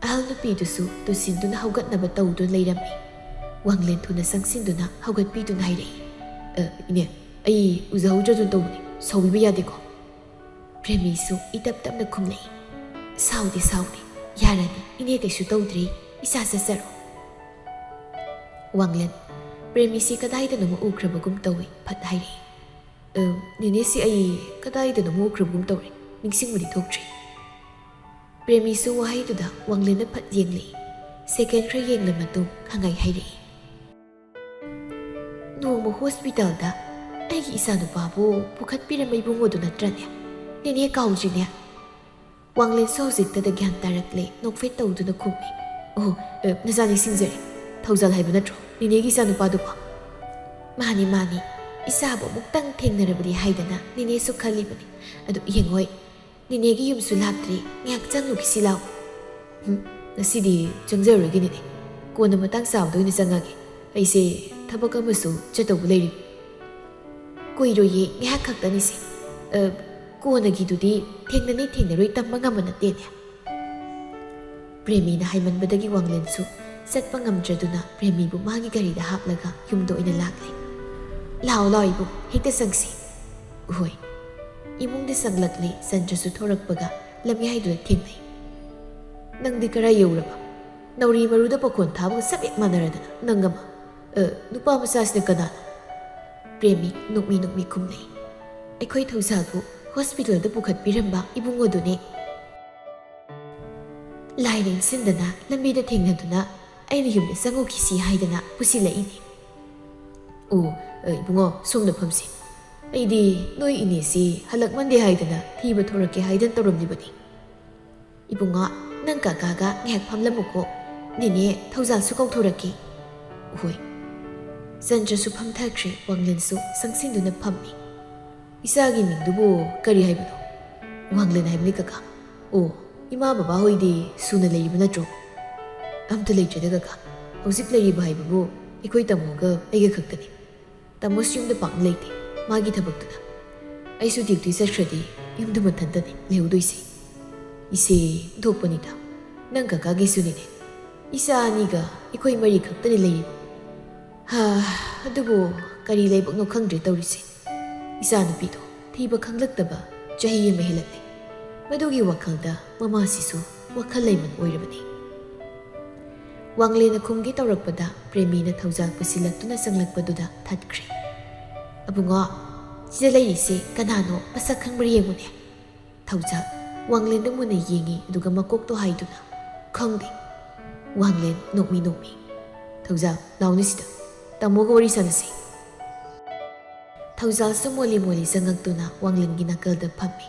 ꯑꯍꯜ ꯅꯨꯄꯤꯗꯨꯁꯨ ꯇꯨꯁꯤꯟꯗꯨꯅ ꯍꯧꯒꯠꯅꯕ ꯇꯧꯗꯨꯅ ꯂꯩꯔꯝꯃꯤ꯫ ꯋꯥꯡꯂꯦꯟ ꯊꯨꯅ ꯆꯪꯁꯤꯟꯗꯨꯅ ꯍꯧꯒꯠꯄꯤꯗꯨꯅ ꯍꯥꯏꯔꯛꯏ, "ꯑ, ꯏꯅꯦ, ꯑꯩ ꯎꯖꯍꯧꯗ꯭ꯔꯗꯨꯅ ꯇꯧꯕꯅꯤ, ꯁꯥꯎꯕꯤꯕ ꯌꯥꯗꯦꯀꯣ?" ꯄ꯭ꯔꯦꯃꯤꯁꯨ ꯏꯇꯞ ꯇꯞꯅ ꯈꯨꯝꯂꯛꯏ, "ꯁꯥꯎꯗꯦ, ꯁꯥꯎꯗꯦ, ꯌꯥꯔꯅꯤ, ꯏꯅꯦ ꯀꯩꯁꯨ ꯇꯧꯗ꯭ꯔꯤ, ꯏꯆꯥ ꯆꯠꯆꯔꯣ꯫" ꯋꯥꯡꯂꯦꯟ, ꯄ꯭ꯔꯦꯃꯤꯁꯤ ꯀꯗꯥꯏꯗꯅꯣꯃ ꯎꯈ꯭ꯔꯕꯒꯨꯝ ꯇꯧꯏ, ꯐꯠ ꯍꯥꯏꯔꯛꯏ, "ꯑ, ꯅꯦꯅꯦꯁꯤ ꯑꯩ ꯀꯗꯥꯏꯗꯅꯣꯃ ꯎꯈ꯭ꯔꯕꯒꯨꯝ ꯇꯧꯔꯦ, ꯅꯤꯡꯁꯤꯡꯕꯗꯤ ꯊꯣꯛꯇ꯭ꯔꯤ꯫" ꯄ꯭ꯔꯦꯃꯤꯁꯨ ꯋꯥꯍꯩꯗꯨꯗ ꯋꯥꯡꯂꯦꯟꯗ ꯐꯠ ꯌꯦꯡꯂꯛꯏ꯫ ꯁꯦꯀꯦꯟ ꯈꯔ ꯌꯦꯡꯂ ꯃꯇꯨꯡ ꯈꯪꯉꯩ ꯍꯥꯏꯔꯛꯏ, "ꯅꯣꯡꯃ ꯍꯣꯁꯄꯤꯇꯥꯜꯗ ꯑꯩꯒꯤ ꯏꯆꯥꯅꯨꯄꯥꯕꯨ ꯄꯨꯈꯠꯄꯤꯔꯝꯕ ꯏꯕꯨꯡꯉꯣꯗꯨ ꯅꯠꯇ꯭ꯔꯅꯦ? ꯅꯦꯅꯦ ꯀꯥꯎꯗ꯭ꯔꯤꯅꯦ?" ꯋꯥꯡꯂꯦꯟꯁꯨ ꯍꯧꯖꯤꯛꯇꯗ ꯒ꯭ꯌꯥꯟ ꯇꯥꯔꯛꯂꯦ, ꯅꯣꯛꯐꯦꯠ ꯇꯧꯗꯨꯅ ꯈꯨꯝꯃꯤ, "ꯑꯣ, ꯑ, ꯅꯆꯥ ꯅꯤꯡꯁꯤꯡꯖꯔꯦ꯫ ꯊꯧꯖꯥꯜ ꯍꯥꯏꯕ ꯅꯠꯇ꯭ꯔꯣ ꯅꯦꯅꯦꯒꯤ ꯏꯆꯥꯅꯨꯄꯥꯗꯨꯕꯣ?" "ꯃꯥꯅꯤ, ꯃꯥꯅꯤ, ꯏꯆꯥꯕꯨ ꯑꯃꯨꯛꯇꯪ ꯊꯦꯡꯅꯔꯕꯗꯤ ꯍꯥꯏꯗꯅ ꯅꯦꯅꯦꯁꯨ ꯈꯜꯂꯤꯕꯅꯤ꯫ ꯑꯗꯨ ꯌꯦꯡꯉꯣꯏ, ꯅꯦꯅꯦꯒꯤ ꯌꯨꯝꯁꯨ ꯂꯥꯞꯇ꯭ꯔꯤ, ꯉꯥꯏꯍꯥꯛ ꯆꯪꯂꯨꯈꯤꯁꯤ ꯂꯥꯎ꯫" "ꯎꯝ, ꯉꯁꯤꯗꯤ ꯆꯪꯖꯔꯔꯣꯏꯒꯦ ꯅꯦꯅꯦ, ꯀꯣꯟꯅ ꯃꯇꯥꯡ ꯆꯥꯕꯗ ꯑꯣꯏꯅ ꯆꯪꯉꯒꯦ꯫ ꯑꯩꯁꯦ ꯊꯕꯛ ꯑꯃꯁꯨ ꯆꯠꯇꯧꯕ ꯂꯩꯔꯤ꯫" "ꯀꯨꯏꯔꯣꯏꯌꯦ, ꯉꯥꯏꯍꯥꯛ ꯈꯛꯇꯅꯤꯁꯦ꯫ ꯑ, ꯀꯣꯟꯅꯒꯤꯗꯨꯗꯤ ꯊꯦꯡꯅꯅꯤ ꯊꯦꯡꯅꯔꯣꯏ ꯇꯝꯕ ꯉꯝꯕ ꯅꯠꯇꯦꯅꯦ꯫" ꯄ꯭ꯔꯦꯃꯤꯅ ꯍꯥꯏꯃꯟꯕꯗꯒꯤ ꯋꯥꯡꯂꯦꯟꯁꯨ ꯆꯠꯄ ꯉꯝꯗ꯭ꯔꯗꯨꯅ ꯄ꯭ꯔꯦꯃꯤꯕꯨ ꯃꯥꯒꯤ ꯒꯥꯔꯤꯗ ꯍꯥꯞꯂꯒ ꯌꯨꯝꯗ ꯑꯣꯏꯅ ꯂꯥꯛꯂꯦ꯫ "ꯂꯥꯛꯑꯣ, ꯂꯥꯛꯑꯣ ꯏꯕꯨꯡ, ꯍꯦꯛꯇ ꯆꯪꯁꯤ꯫" ꯍꯣꯏ꯫ ꯏꯃꯨꯡꯗ ꯆꯪꯂꯛꯂꯦ, ꯆꯟꯗ꯭ꯔꯁꯨ ꯊꯣꯔꯛꯄꯒ ꯂꯝꯌꯥꯏꯗꯨꯗ ꯊꯦꯡꯅꯩ꯫ "ꯅꯪꯗꯤ ꯀꯔꯥꯏ ꯌꯧꯔꯕ? ꯅꯥꯎꯔꯤ ꯃꯔꯨꯗ ꯄꯥꯈꯣꯟ ꯊꯥꯕꯒ ꯆꯞ ꯍꯦꯛ ꯃꯥꯟꯅꯔꯗꯅ ꯅꯪ ꯑꯃ꯫ ꯑ, ꯅꯨꯄꯥ ꯃꯆꯥꯁꯤꯅ ꯀꯅꯥꯅꯣ?" ꯄ꯭ꯔꯦꯃꯤ ꯅꯣꯛꯃꯤ ꯅꯣꯛꯃꯤ ꯈꯨꯝꯂꯛꯏ꯫ "ꯑꯩꯈꯣꯏ ꯊꯧꯖꯥꯜꯕꯨ ꯍꯣꯁꯄꯤꯇꯥꯜꯗ ꯄꯨꯈꯠꯄꯤꯔꯝꯕ ꯏꯕꯨꯡꯉꯣꯗꯨꯅꯦ꯫ ꯂꯥꯏꯅ ꯏꯟꯁꯤꯟꯗꯅ ꯂꯝꯕꯤꯗ ꯊꯦꯡꯅꯗꯨꯅ ꯑꯩꯅ ꯌꯨꯝꯗ ꯆꯪꯉꯨꯈꯤꯁꯤ ꯍꯥꯏꯗꯅ ꯄꯨꯁꯤꯜꯂꯛꯏꯅꯦ꯫" "ꯑꯣ, ꯑ, ꯏꯕꯨꯡꯉꯣ, ꯁꯣꯝꯗ ꯐꯝꯁꯤ꯫ ꯑꯩꯗꯤ ꯅꯣꯏ ꯏꯅꯦꯁꯤ ꯍꯜꯂꯛꯃꯟꯗꯦ ꯍꯥꯏꯗꯅ ꯊꯤꯕ ꯊꯣꯔꯛꯀꯦ ꯍꯥꯏꯗꯅ ꯇꯧꯔꯝꯂꯤꯕꯅꯤ꯫ ꯏꯕꯨꯡꯉꯣ, ꯅꯪ ꯀꯀꯥꯒ ꯉꯥꯏꯍꯥꯛ ꯐꯝꯂꯝꯃꯨꯀꯣ꯫ ꯅꯦꯅꯦ ꯊꯧꯖꯥꯜꯁꯨ ꯀꯧꯊꯣꯔꯛꯀꯦ꯫" "ꯍꯣꯏ꯫" ꯆꯟꯗ꯭ꯔꯁꯨ ꯐꯝꯊꯈ꯭ꯔꯦ, ꯋꯥꯡꯂꯦꯟꯁꯨ ꯆꯪꯁꯤꯟꯗꯨꯅ ꯐꯝꯃꯤ꯫ "ꯏꯆꯥꯒꯤ ꯃꯤꯡꯗꯨꯕꯨ ꯀꯔꯤ ꯍꯥꯏꯕꯅꯣ?" "ꯋꯥꯡꯂꯦꯟ ꯍꯥꯏꯕꯅꯤ ꯀꯀꯥ꯫" "ꯑꯣ, ꯏꯃꯥ ꯕꯕꯥ ꯍꯣꯏꯗꯤ ꯁꯨꯅ ꯂꯩꯔꯤꯕ ꯅꯠꯇ꯭ꯔꯣ?" "ꯑꯝꯇ ꯂꯩꯇ꯭ꯔꯦꯗ ꯀꯀꯥ, ꯍꯧꯖꯤꯛ ꯂꯩꯔꯤꯕ ꯍꯥꯏꯕꯕꯨ ꯑꯩꯈꯣꯏ ꯇꯥꯃꯣꯒ ꯑꯩꯒ ꯈꯛꯇꯅꯤ꯫ ꯇꯥꯃꯣꯁꯨ ꯌꯨꯝꯗ ꯄꯥꯛꯅ ꯂꯩꯇꯦ, ꯃꯥꯒꯤ ꯊꯕꯛꯇꯨꯅ꯫ ꯑꯩꯁꯨ ꯗ꯭ꯌꯨꯇꯤ ꯆꯠꯈ꯭ꯔꯗꯤ ꯌꯨꯝꯗ ꯃꯊꯟꯇꯅꯤ ꯂꯩꯍꯧꯗꯣꯏꯁꯦ꯫ ꯏꯆꯦ ꯊꯣꯛꯄꯅꯤꯗ꯫" "ꯅꯪ ꯀꯀꯥꯒꯤꯁꯨꯅꯤꯅꯦ꯫ ꯏꯆꯥ ꯑꯅꯤꯒ ꯑꯩꯈꯣꯏ ꯃꯔꯤ ꯈꯛꯇꯅꯤ ꯂꯩꯔꯤꯕ꯫ ꯍꯥ, ꯑꯗꯨꯕꯨ ꯀꯔꯤ ꯂꯥꯏꯕꯛꯅꯣ ꯈꯪꯗ꯭ꯔꯦ ꯇꯧꯔꯤꯁꯦ꯫ ꯏꯆꯥꯅꯨꯄꯤꯗꯣ ꯊꯤꯕ ꯈꯪꯂꯛꯇꯕ ꯆꯍꯤ ꯑꯃ ꯍꯦꯜꯂꯛꯂꯦ꯫ ꯃꯗꯨꯒꯤ ꯋꯥꯈꯜꯗ ꯃꯃꯥꯁꯤꯁꯨ ꯋꯥꯈꯜ ꯂꯩꯃꯟ ꯑꯣꯏꯔꯕꯅꯤ꯫" ꯋꯥꯡꯂꯦꯟꯅ ꯈꯨꯝꯒꯦ ꯇꯧꯔꯛꯄꯗ ꯄ꯭ꯔꯦꯃꯤꯅ ꯊꯧꯖꯥꯜ ꯄꯨꯁꯤꯜꯂꯛꯇꯨꯅ ꯆꯪꯂꯛꯄꯗꯨꯗ ꯊꯠꯈ꯭ꯔꯦ꯫ "ꯑꯕꯨꯡꯉꯣ, ꯁꯤꯗ ꯂꯩꯔꯤꯁꯦ ꯀꯅꯥꯅꯣ? ꯃꯁꯛ ꯈꯪꯕ꯭ꯔꯥ ꯌꯦꯡꯉꯨꯅꯦ꯫" ꯊꯧꯖꯥꯜ ꯋꯥꯡꯂꯦꯟꯗ ꯃꯨꯟꯅ ꯌꯦꯡꯉꯤ, ꯑꯗꯨꯒ ꯃꯀꯣꯛꯇꯣ ꯍꯥꯏꯗꯨꯅ, "ꯈꯪꯗꯦ꯫" ꯋꯥꯡꯂꯦꯟ ꯅꯣꯛꯃꯤ ꯅꯣꯛꯃꯤ, "ꯊꯧꯖꯥꯜ, ꯂꯥꯎꯅꯦ ꯁꯤꯗ, ꯇꯥꯃꯣꯒ ꯋꯥꯔꯤ ꯁꯥꯟꯅꯁꯤ꯫" ꯊꯧꯖꯥꯜꯁꯨ ꯃꯣꯂꯤ ꯃꯣꯂꯤ ꯆꯪꯉꯛꯇꯨꯅ ꯋꯥꯡꯂꯦꯟꯒꯤ ꯅꯥꯀꯜꯗ ꯐꯝꯃꯤ꯫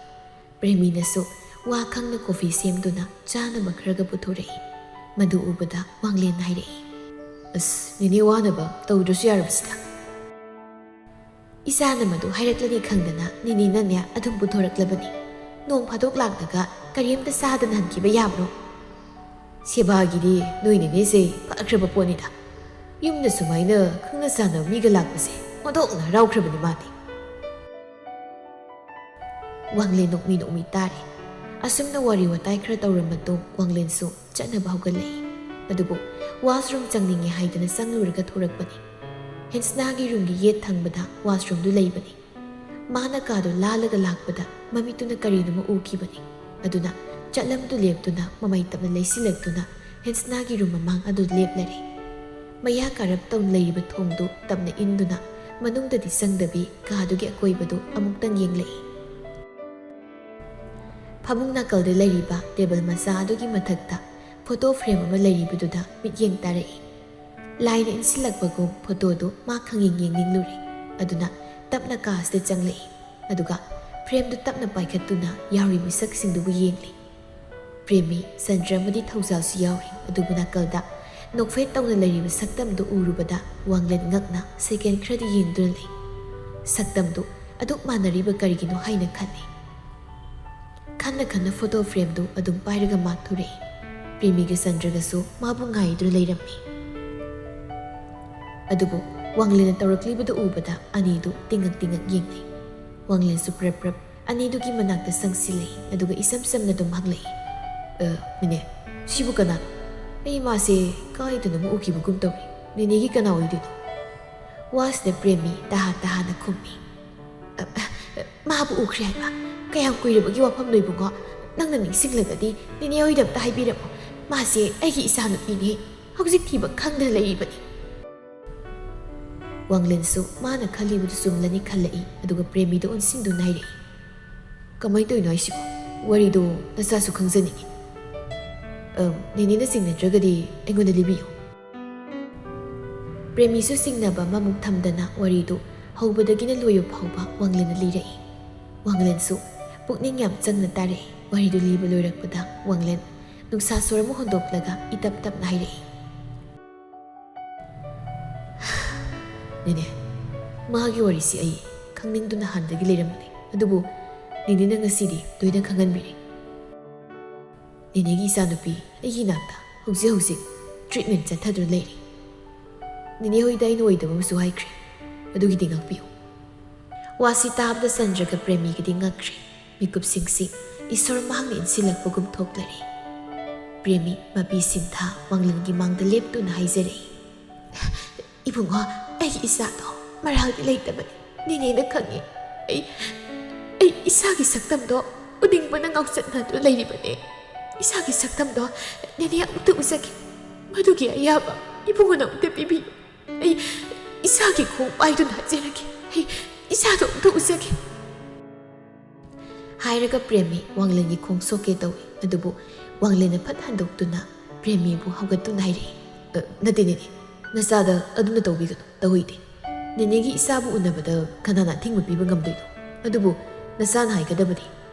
ꯄ꯭ꯔꯦꯃꯤꯅꯁꯨ ꯋꯥ ꯈꯪꯅ ꯀꯣꯐꯤ ꯁꯦꯝꯗꯨꯅ ꯆꯥꯅꯕ ꯈꯔꯒ ꯄꯨꯊꯣꯔꯛꯏ꯫ ꯃꯗꯨ ꯎꯕꯗ ꯋꯥꯡꯂꯦꯟ ꯍꯥꯏꯔꯛꯏ, "ꯑꯁ, ꯅꯦꯅꯦ ꯋꯥꯅꯕ ꯇꯧꯗ꯭ꯔꯁꯨ ꯌꯥꯔꯕꯁꯤꯗ꯫" "ꯏꯆꯥꯅ ꯃꯗꯨ ꯍꯥꯏꯔꯛꯂꯅꯤ ꯈꯪꯗꯅ ꯅꯦꯅꯦꯅꯅꯦ ꯑꯗꯨꯝ ꯄꯨꯊꯣꯔꯛꯂꯕꯅꯤ꯫ ꯅꯣꯡ ꯐꯥꯗꯣꯛ ꯂꯥꯛꯂꯒ ꯀꯔꯤꯝꯇ ꯆꯥꯗꯅ ꯍꯟꯈꯤꯕ ꯌꯥꯕ꯭ꯔꯣ? ꯁꯦꯕꯥꯒꯤꯗꯤ ꯅꯣꯏ ꯅꯦꯅꯦꯁꯦ ꯐꯈ꯭ꯔꯕ ꯄꯣꯠꯅꯤꯗ꯫ ꯌꯨꯝꯗ ꯁꯨꯃꯥꯏꯅ ꯈꯪꯅ ꯆꯥꯟꯅꯕ ꯃꯤꯒ ꯂꯥꯛꯄꯁꯦ ꯑꯣꯟꯊꯣꯛꯅ ꯍꯔꯥꯎꯈ꯭ꯔꯕꯅꯤ ꯃꯥꯗꯤ꯫" ꯋꯥꯡꯂꯦꯟ ꯅꯣꯛꯃꯤ ꯅꯣꯛꯃꯤ ꯇꯥꯔꯤ꯫ ꯑꯁꯨꯝꯅ ꯋꯥꯔꯤ ꯋꯥꯇꯥꯏ ꯈꯔ ꯇꯧꯔ ꯃꯇꯨꯡ ꯋꯥꯡꯂꯦꯟꯁꯨ ꯆꯠꯅꯕ ꯍꯧꯒꯠꯂꯛꯏ꯫ ꯑꯗꯨꯕꯨ washroom ꯆꯪꯅꯤꯡꯉꯦ ꯍꯥꯏꯗꯅ ꯆꯪꯂꯨꯔꯒ ꯊꯣꯔꯛꯄꯅꯤ꯫ ꯍꯦꯟꯁꯅꯥꯒꯤ roomꯒꯤ ꯌꯦꯠ ꯊꯪꯕꯗ washroomꯗꯨ ꯂꯩꯕꯅꯤ꯫ ꯃꯥꯅ ꯀꯥꯗꯨ ꯂꯥꯜꯂꯒ ꯂꯥꯛꯄꯗ ꯃꯃꯤꯠꯇꯨꯅ ꯀꯔꯤꯅꯣꯃ ꯎꯈꯤꯕꯅꯤ꯫ ꯑꯗꯨꯅ ꯆꯠꯂꯝꯗꯨ ꯂꯦꯞꯇꯨꯅ ꯃꯃꯩ ꯇꯞꯅ ꯂꯩꯁꯤꯜꯂꯛꯇꯨꯅ ꯍꯦꯟꯁꯅꯥꯒꯤ room ꯃꯃꯥꯡ ꯑꯗꯨ ꯂꯦꯞꯂꯔꯦ꯫ ꯃꯌꯥ ꯀꯥꯔꯞ ꯇꯧꯅ ꯂꯩꯔꯤꯕ ꯊꯣꯡꯗꯨ ꯇꯞꯅ ꯏꯟꯗꯨꯅ ꯃꯅꯨꯡꯗꯗꯤ ꯆꯪꯗꯕꯤ ꯀꯥꯗꯨꯒꯤ ꯑꯀꯣꯏꯕꯗꯨ ꯑꯃꯨꯛꯇꯪ ꯌꯦꯡꯂꯛꯏ꯫ ꯐꯃꯨꯡ ꯅꯥꯀꯜꯗ ꯂꯩꯔꯤꯕ table ꯃꯆꯥ ꯑꯗꯨꯒꯤ ꯃꯊꯛꯇ photo frame ꯑꯃ ꯂꯩꯔꯤꯕꯗꯨꯗ ꯃꯤꯠꯌꯦꯡ ꯇꯥꯔꯛꯏ꯫ ꯂꯥꯏꯅ ꯏꯟꯁꯤꯜꯂꯛꯄꯒꯨꯝ photoꯗꯨ ꯃꯥ ꯈꯪꯌꯦꯡ ꯌꯦꯡꯅꯤꯡꯂꯨꯔꯦ꯫ ꯑꯗꯨꯅ ꯇꯞꯅ ꯀꯥ ꯑꯁꯤꯗ ꯆꯪꯂꯛꯏ꯫ ꯑꯗꯨꯒ frameꯗꯨ ꯇꯞꯅ ꯄꯥꯏꯈꯠꯇꯨꯅ ꯌꯥꯎꯔꯤꯕ ꯃꯤꯁꯛꯁꯤꯡꯗꯨꯕꯨ ꯌꯦꯡꯂꯤ꯫ ꯄ꯭ꯔꯦꯃꯤ, ꯆꯟꯗ꯭ꯔ ꯑꯃꯗꯤ ꯊꯧꯖꯥꯜꯁꯨ ꯌꯥꯎꯔꯤ꯫ ꯑꯗꯨꯕꯨ ꯅꯥꯀꯜꯗ ꯅꯣꯛꯐꯦꯠ ꯇꯧꯅ ꯂꯩꯔꯤꯕ ꯁꯛꯇꯝꯗꯨ ꯎꯔꯨꯕꯗ ꯋꯥꯡꯂꯦꯟ ꯉꯛꯅ second ꯈꯔꯗꯤ ꯌꯦꯡꯗꯨꯅ ꯂꯩ꯫ ꯁꯛꯇꯝꯗꯨ ꯑꯗꯨꯛ ꯃꯥꯟꯅꯔꯤꯕ ꯀꯔꯤꯒꯤꯅꯣ ꯍꯥꯏꯅ ꯈꯜꯂꯤ꯫ ꯈꯟꯅ ꯈꯟꯅ photo frameꯗꯨ ꯑꯗꯨꯝ ꯄꯥꯏꯔꯒ ꯃꯥ ꯊꯣꯔꯛꯏ꯫ ꯄ꯭ꯔꯦꯃꯤꯒ ꯆꯟꯗ꯭ꯔꯒꯁꯨ ꯃꯥꯕꯨ ꯉꯥꯏꯗꯨꯅ ꯂꯩꯔꯝꯃꯤ꯫ ꯑꯗꯨꯕꯨ ꯋꯥꯡꯂꯦꯟꯅ ꯇꯧꯔꯛꯂꯤꯕꯗꯨ ꯎꯕꯗ ꯑꯅꯤꯗꯨ ꯇꯤꯡꯉꯛ ꯇꯤꯡꯉꯛ ꯌꯦꯡꯅꯩ꯫ ꯋꯥꯡꯂꯦꯟꯁꯨ ꯄ꯭ꯔꯞ ꯄ꯭ꯔꯞ ꯑꯅꯤꯗꯨꯒꯤ ꯃꯅꯥꯛꯇ ꯆꯪꯁꯤꯜꯂꯛꯏ, ꯑꯗꯨꯒ ꯏꯆꯝ ꯆꯝꯅ ꯑꯗꯨꯝ ꯍꯪꯂꯛꯏ, "ꯑ, ꯃꯤꯅꯦ, "ꯁꯤꯕꯨ ꯀꯅꯥꯅꯣ? ꯑꯩ ꯃꯥꯁꯦ ꯀꯥꯏꯗꯅꯣꯃ ꯎꯈꯤꯕꯒꯨꯝ ꯇꯧꯏ꯫ ꯅꯦꯅꯦꯒꯤ ꯀꯅꯥ ꯑꯣꯏꯗꯣꯏꯅꯣ?" ꯋꯥꯁꯤꯗ ꯄ꯭ꯔꯦꯃꯤ ꯇꯍꯥ ꯇꯍꯥꯅ ꯈꯨꯝꯃꯤ꯫ "ꯑ, ꯑ, ꯃꯥꯕꯨ ꯎꯈ꯭ꯔꯦ ꯍꯥꯏꯕ? ꯀꯌꯥꯝ ꯀꯨꯏꯔꯕꯒꯤ ꯋꯥꯐꯝꯅꯣ ꯏꯕꯨꯡꯉꯣ? ꯅꯪꯅ ꯅꯤꯡꯁꯤꯡꯂꯒꯗꯤ ꯅꯦꯅꯦ ꯍꯣꯏꯗ ꯑꯝꯇ ꯍꯥꯏꯕꯤꯔꯝꯃꯣ꯫ ꯃꯥꯁꯦ ꯑꯩꯒꯤ ꯏꯆꯥꯅꯨꯄꯤꯅꯦ꯫ ꯍꯧꯖꯤꯛ ꯊꯤꯕ ꯈꯪꯗꯅ ꯂꯩꯔꯤꯕꯅꯤ꯫" ꯋꯥꯡꯂꯦꯟꯁꯨ ꯃꯥꯅ ꯈꯜꯂꯤꯕꯗꯨ ꯆꯨꯝꯂꯅꯤ ꯈꯜꯂꯛꯏ, ꯑꯗꯨꯒ ꯄ꯭ꯔꯦꯃꯤꯗ ꯑꯣꯟꯁꯤꯟꯗꯨꯅ ꯍꯥꯏꯔꯛꯏ, "ꯀꯃꯥꯏꯅ ꯇꯧꯔꯤꯅꯣ ꯍꯥꯏꯁꯤꯕꯣ? ꯋꯥꯔꯤꯗꯣ ꯅꯆꯥꯁꯨ ꯈꯪꯖꯅꯤꯡꯉꯤ꯫" "ꯑ, ꯅꯦꯅꯦꯅ ꯆꯤꯡꯅꯗ꯭ꯔꯒꯗꯤ ꯑꯩꯉꯣꯟꯗ ꯂꯤꯕꯤꯌꯨ꯫" ꯄ꯭ꯔꯦꯃꯤꯁꯨ ꯆꯤꯡꯅꯕ ꯑꯃꯃꯨꯛ ꯊꯝꯗꯅ ꯋꯥꯔꯤꯗꯨ ꯍꯧꯕꯗꯒꯤꯅ ꯂꯣꯏꯕ ꯐꯥꯎꯕ ꯋꯥꯡꯂꯦꯟꯅ ꯂꯤꯔꯛꯏ꯫ ꯋꯥꯡꯂꯦꯟꯁꯨ ꯄꯨꯛꯅꯤꯡ ꯌꯥꯝ ꯆꯪꯅ ꯇꯥꯔꯛꯏ꯫ ꯋꯥꯔꯤꯗꯨ ꯂꯤꯕ ꯂꯣꯏꯔꯛꯄꯗ ꯋꯥꯡꯂꯦꯟ ꯅꯨꯡꯁꯥ ꯁꯣꯔ ꯑꯃ ꯍꯣꯟꯗꯣꯛꯂꯒ ꯏꯇꯞ ꯇꯞꯅ ꯍꯥꯏꯔꯛꯏ, "ꯅꯦꯅꯦ, ꯃꯥꯒꯤ ꯋꯥꯔꯤꯁꯤ ꯑꯩ ꯈꯪꯅꯤꯡꯗꯨꯅ ꯍꯥꯟꯅꯗꯒꯤ ꯂꯩꯔꯝꯕꯅꯤ, ꯑꯗꯨꯕꯨ ꯅꯦꯅꯦꯅ ꯉꯁꯤꯗꯤ ꯂꯣꯏꯅ ꯈꯪꯍꯟꯕꯤꯔꯦ꯫ ꯅꯦꯅꯦꯒꯤ ꯏꯆꯥꯅꯨꯄꯤ ꯑꯩꯒꯤ ꯏꯅꯥꯛꯇ ꯍꯧꯖꯤꯛ ꯍꯧꯖꯤꯛ ꯇ꯭ꯔꯤꯠꯃꯦꯟ ꯆꯠꯊꯗꯨꯅ ꯂꯩꯔꯤ꯫ ꯅꯦꯅꯦ ꯍꯣꯏꯗ ꯑꯩꯅ ꯑꯣꯏꯗꯕ ꯑꯃꯁꯨ ꯍꯥꯏꯈ꯭ꯔꯦ, ꯑꯗꯨꯒꯤꯗꯤ ꯉꯥꯛꯄꯤꯌꯨ꯫" ꯋꯥꯁꯤ ꯇꯥꯕꯗ ꯆꯟꯗ꯭ꯔꯒ ꯄ꯭ꯔꯦꯃꯤꯒꯤꯗꯤ ꯉꯛꯈ꯭ꯔꯦ꯫ ꯃꯤꯀꯨꯞꯁꯤꯡꯁꯤ ꯏꯁꯣꯔ ꯃꯍꯥꯛꯅ ꯏꯟꯁꯤꯜꯂꯛꯄꯒꯨꯝ ꯊꯣꯛꯂꯔꯦ꯫ ꯄ꯭ꯔꯦꯃꯤ ꯃꯄꯤ ꯁꯤꯟꯊꯥ ꯋꯥꯡꯂꯦꯟꯒꯤ ꯃꯥꯡꯗ ꯂꯦꯞꯇꯨꯅ ꯍꯥꯏꯖꯔꯛꯏ, "ꯏꯕꯨꯡꯉꯣ, ꯑꯩꯒꯤ ꯏꯆꯥꯗꯣ ꯃꯔꯥꯜꯗꯤ ꯂꯩꯇꯕꯅꯤ꯫ ꯅꯦꯅꯦꯅ ꯈꯪꯉꯤ꯫ ꯑꯩ, ꯑꯩ ꯏꯁꯥꯒꯤ ꯁꯛꯇꯝꯗꯣ ꯎꯅꯤꯡꯕꯅ ꯉꯥꯎꯆꯠꯅꯗꯨꯅ ꯂꯩꯔꯤꯕꯅꯦ꯫ ꯏꯁꯥꯒꯤ ꯁꯛꯇꯝꯗꯣ ꯅꯦꯅꯦ ꯑꯃꯨꯛꯇ ꯎꯖꯒꯦ꯫ ꯃꯗꯨꯒꯤ ꯑꯌꯥꯕ ꯏꯕꯨꯡꯉꯣꯅ ꯑꯃꯨꯛꯇ ꯄꯤꯕꯤꯌꯨ꯫ ꯑꯩ ꯏꯁꯥꯒꯤ ꯈꯣꯡ ꯄꯥꯏꯗꯨꯅ ꯍꯥꯏꯖꯔꯒꯦ꯫ ꯑꯩ ꯏꯆꯥꯗꯣ ꯑꯃꯨꯛꯇ ꯎꯖꯒꯦ꯫" ꯍꯥꯏꯔꯒ ꯄ꯭ꯔꯦꯃꯤ ꯋꯥꯡꯂꯦꯟꯒꯤ ꯈꯣꯡ ꯁꯣꯛꯀꯦ ꯇꯧꯏ꯫ ꯑꯗꯨꯕꯨ ꯋꯥꯡꯂꯦꯟꯅ ꯐꯠ ꯍꯟꯗꯣꯛꯇꯨꯅ ꯄ꯭ꯔꯦꯃꯤꯕꯨ ꯍꯧꯒꯠꯇꯨꯅ ꯍꯥꯏꯔꯛꯏ, "ꯑ, ꯅꯠꯇꯦ, ꯅꯦꯅꯦ, ꯅꯆꯥꯗ ꯑꯗꯨꯝꯅ ꯇꯧꯕꯤꯒꯅꯨ, ꯇꯧꯍꯩꯗꯦ꯫ ꯅꯦꯅꯦꯒꯤ ꯏꯆꯥꯕꯨ ꯎꯅꯕꯗ ꯀꯅꯥꯅ ꯑꯊꯤꯡꯕ ꯄꯤꯕ ꯉꯝꯗꯣꯏꯅꯣ? ꯑꯗꯨꯕꯨ ꯅꯆꯥꯅ ꯍꯥꯏꯒꯗꯕꯗꯤ,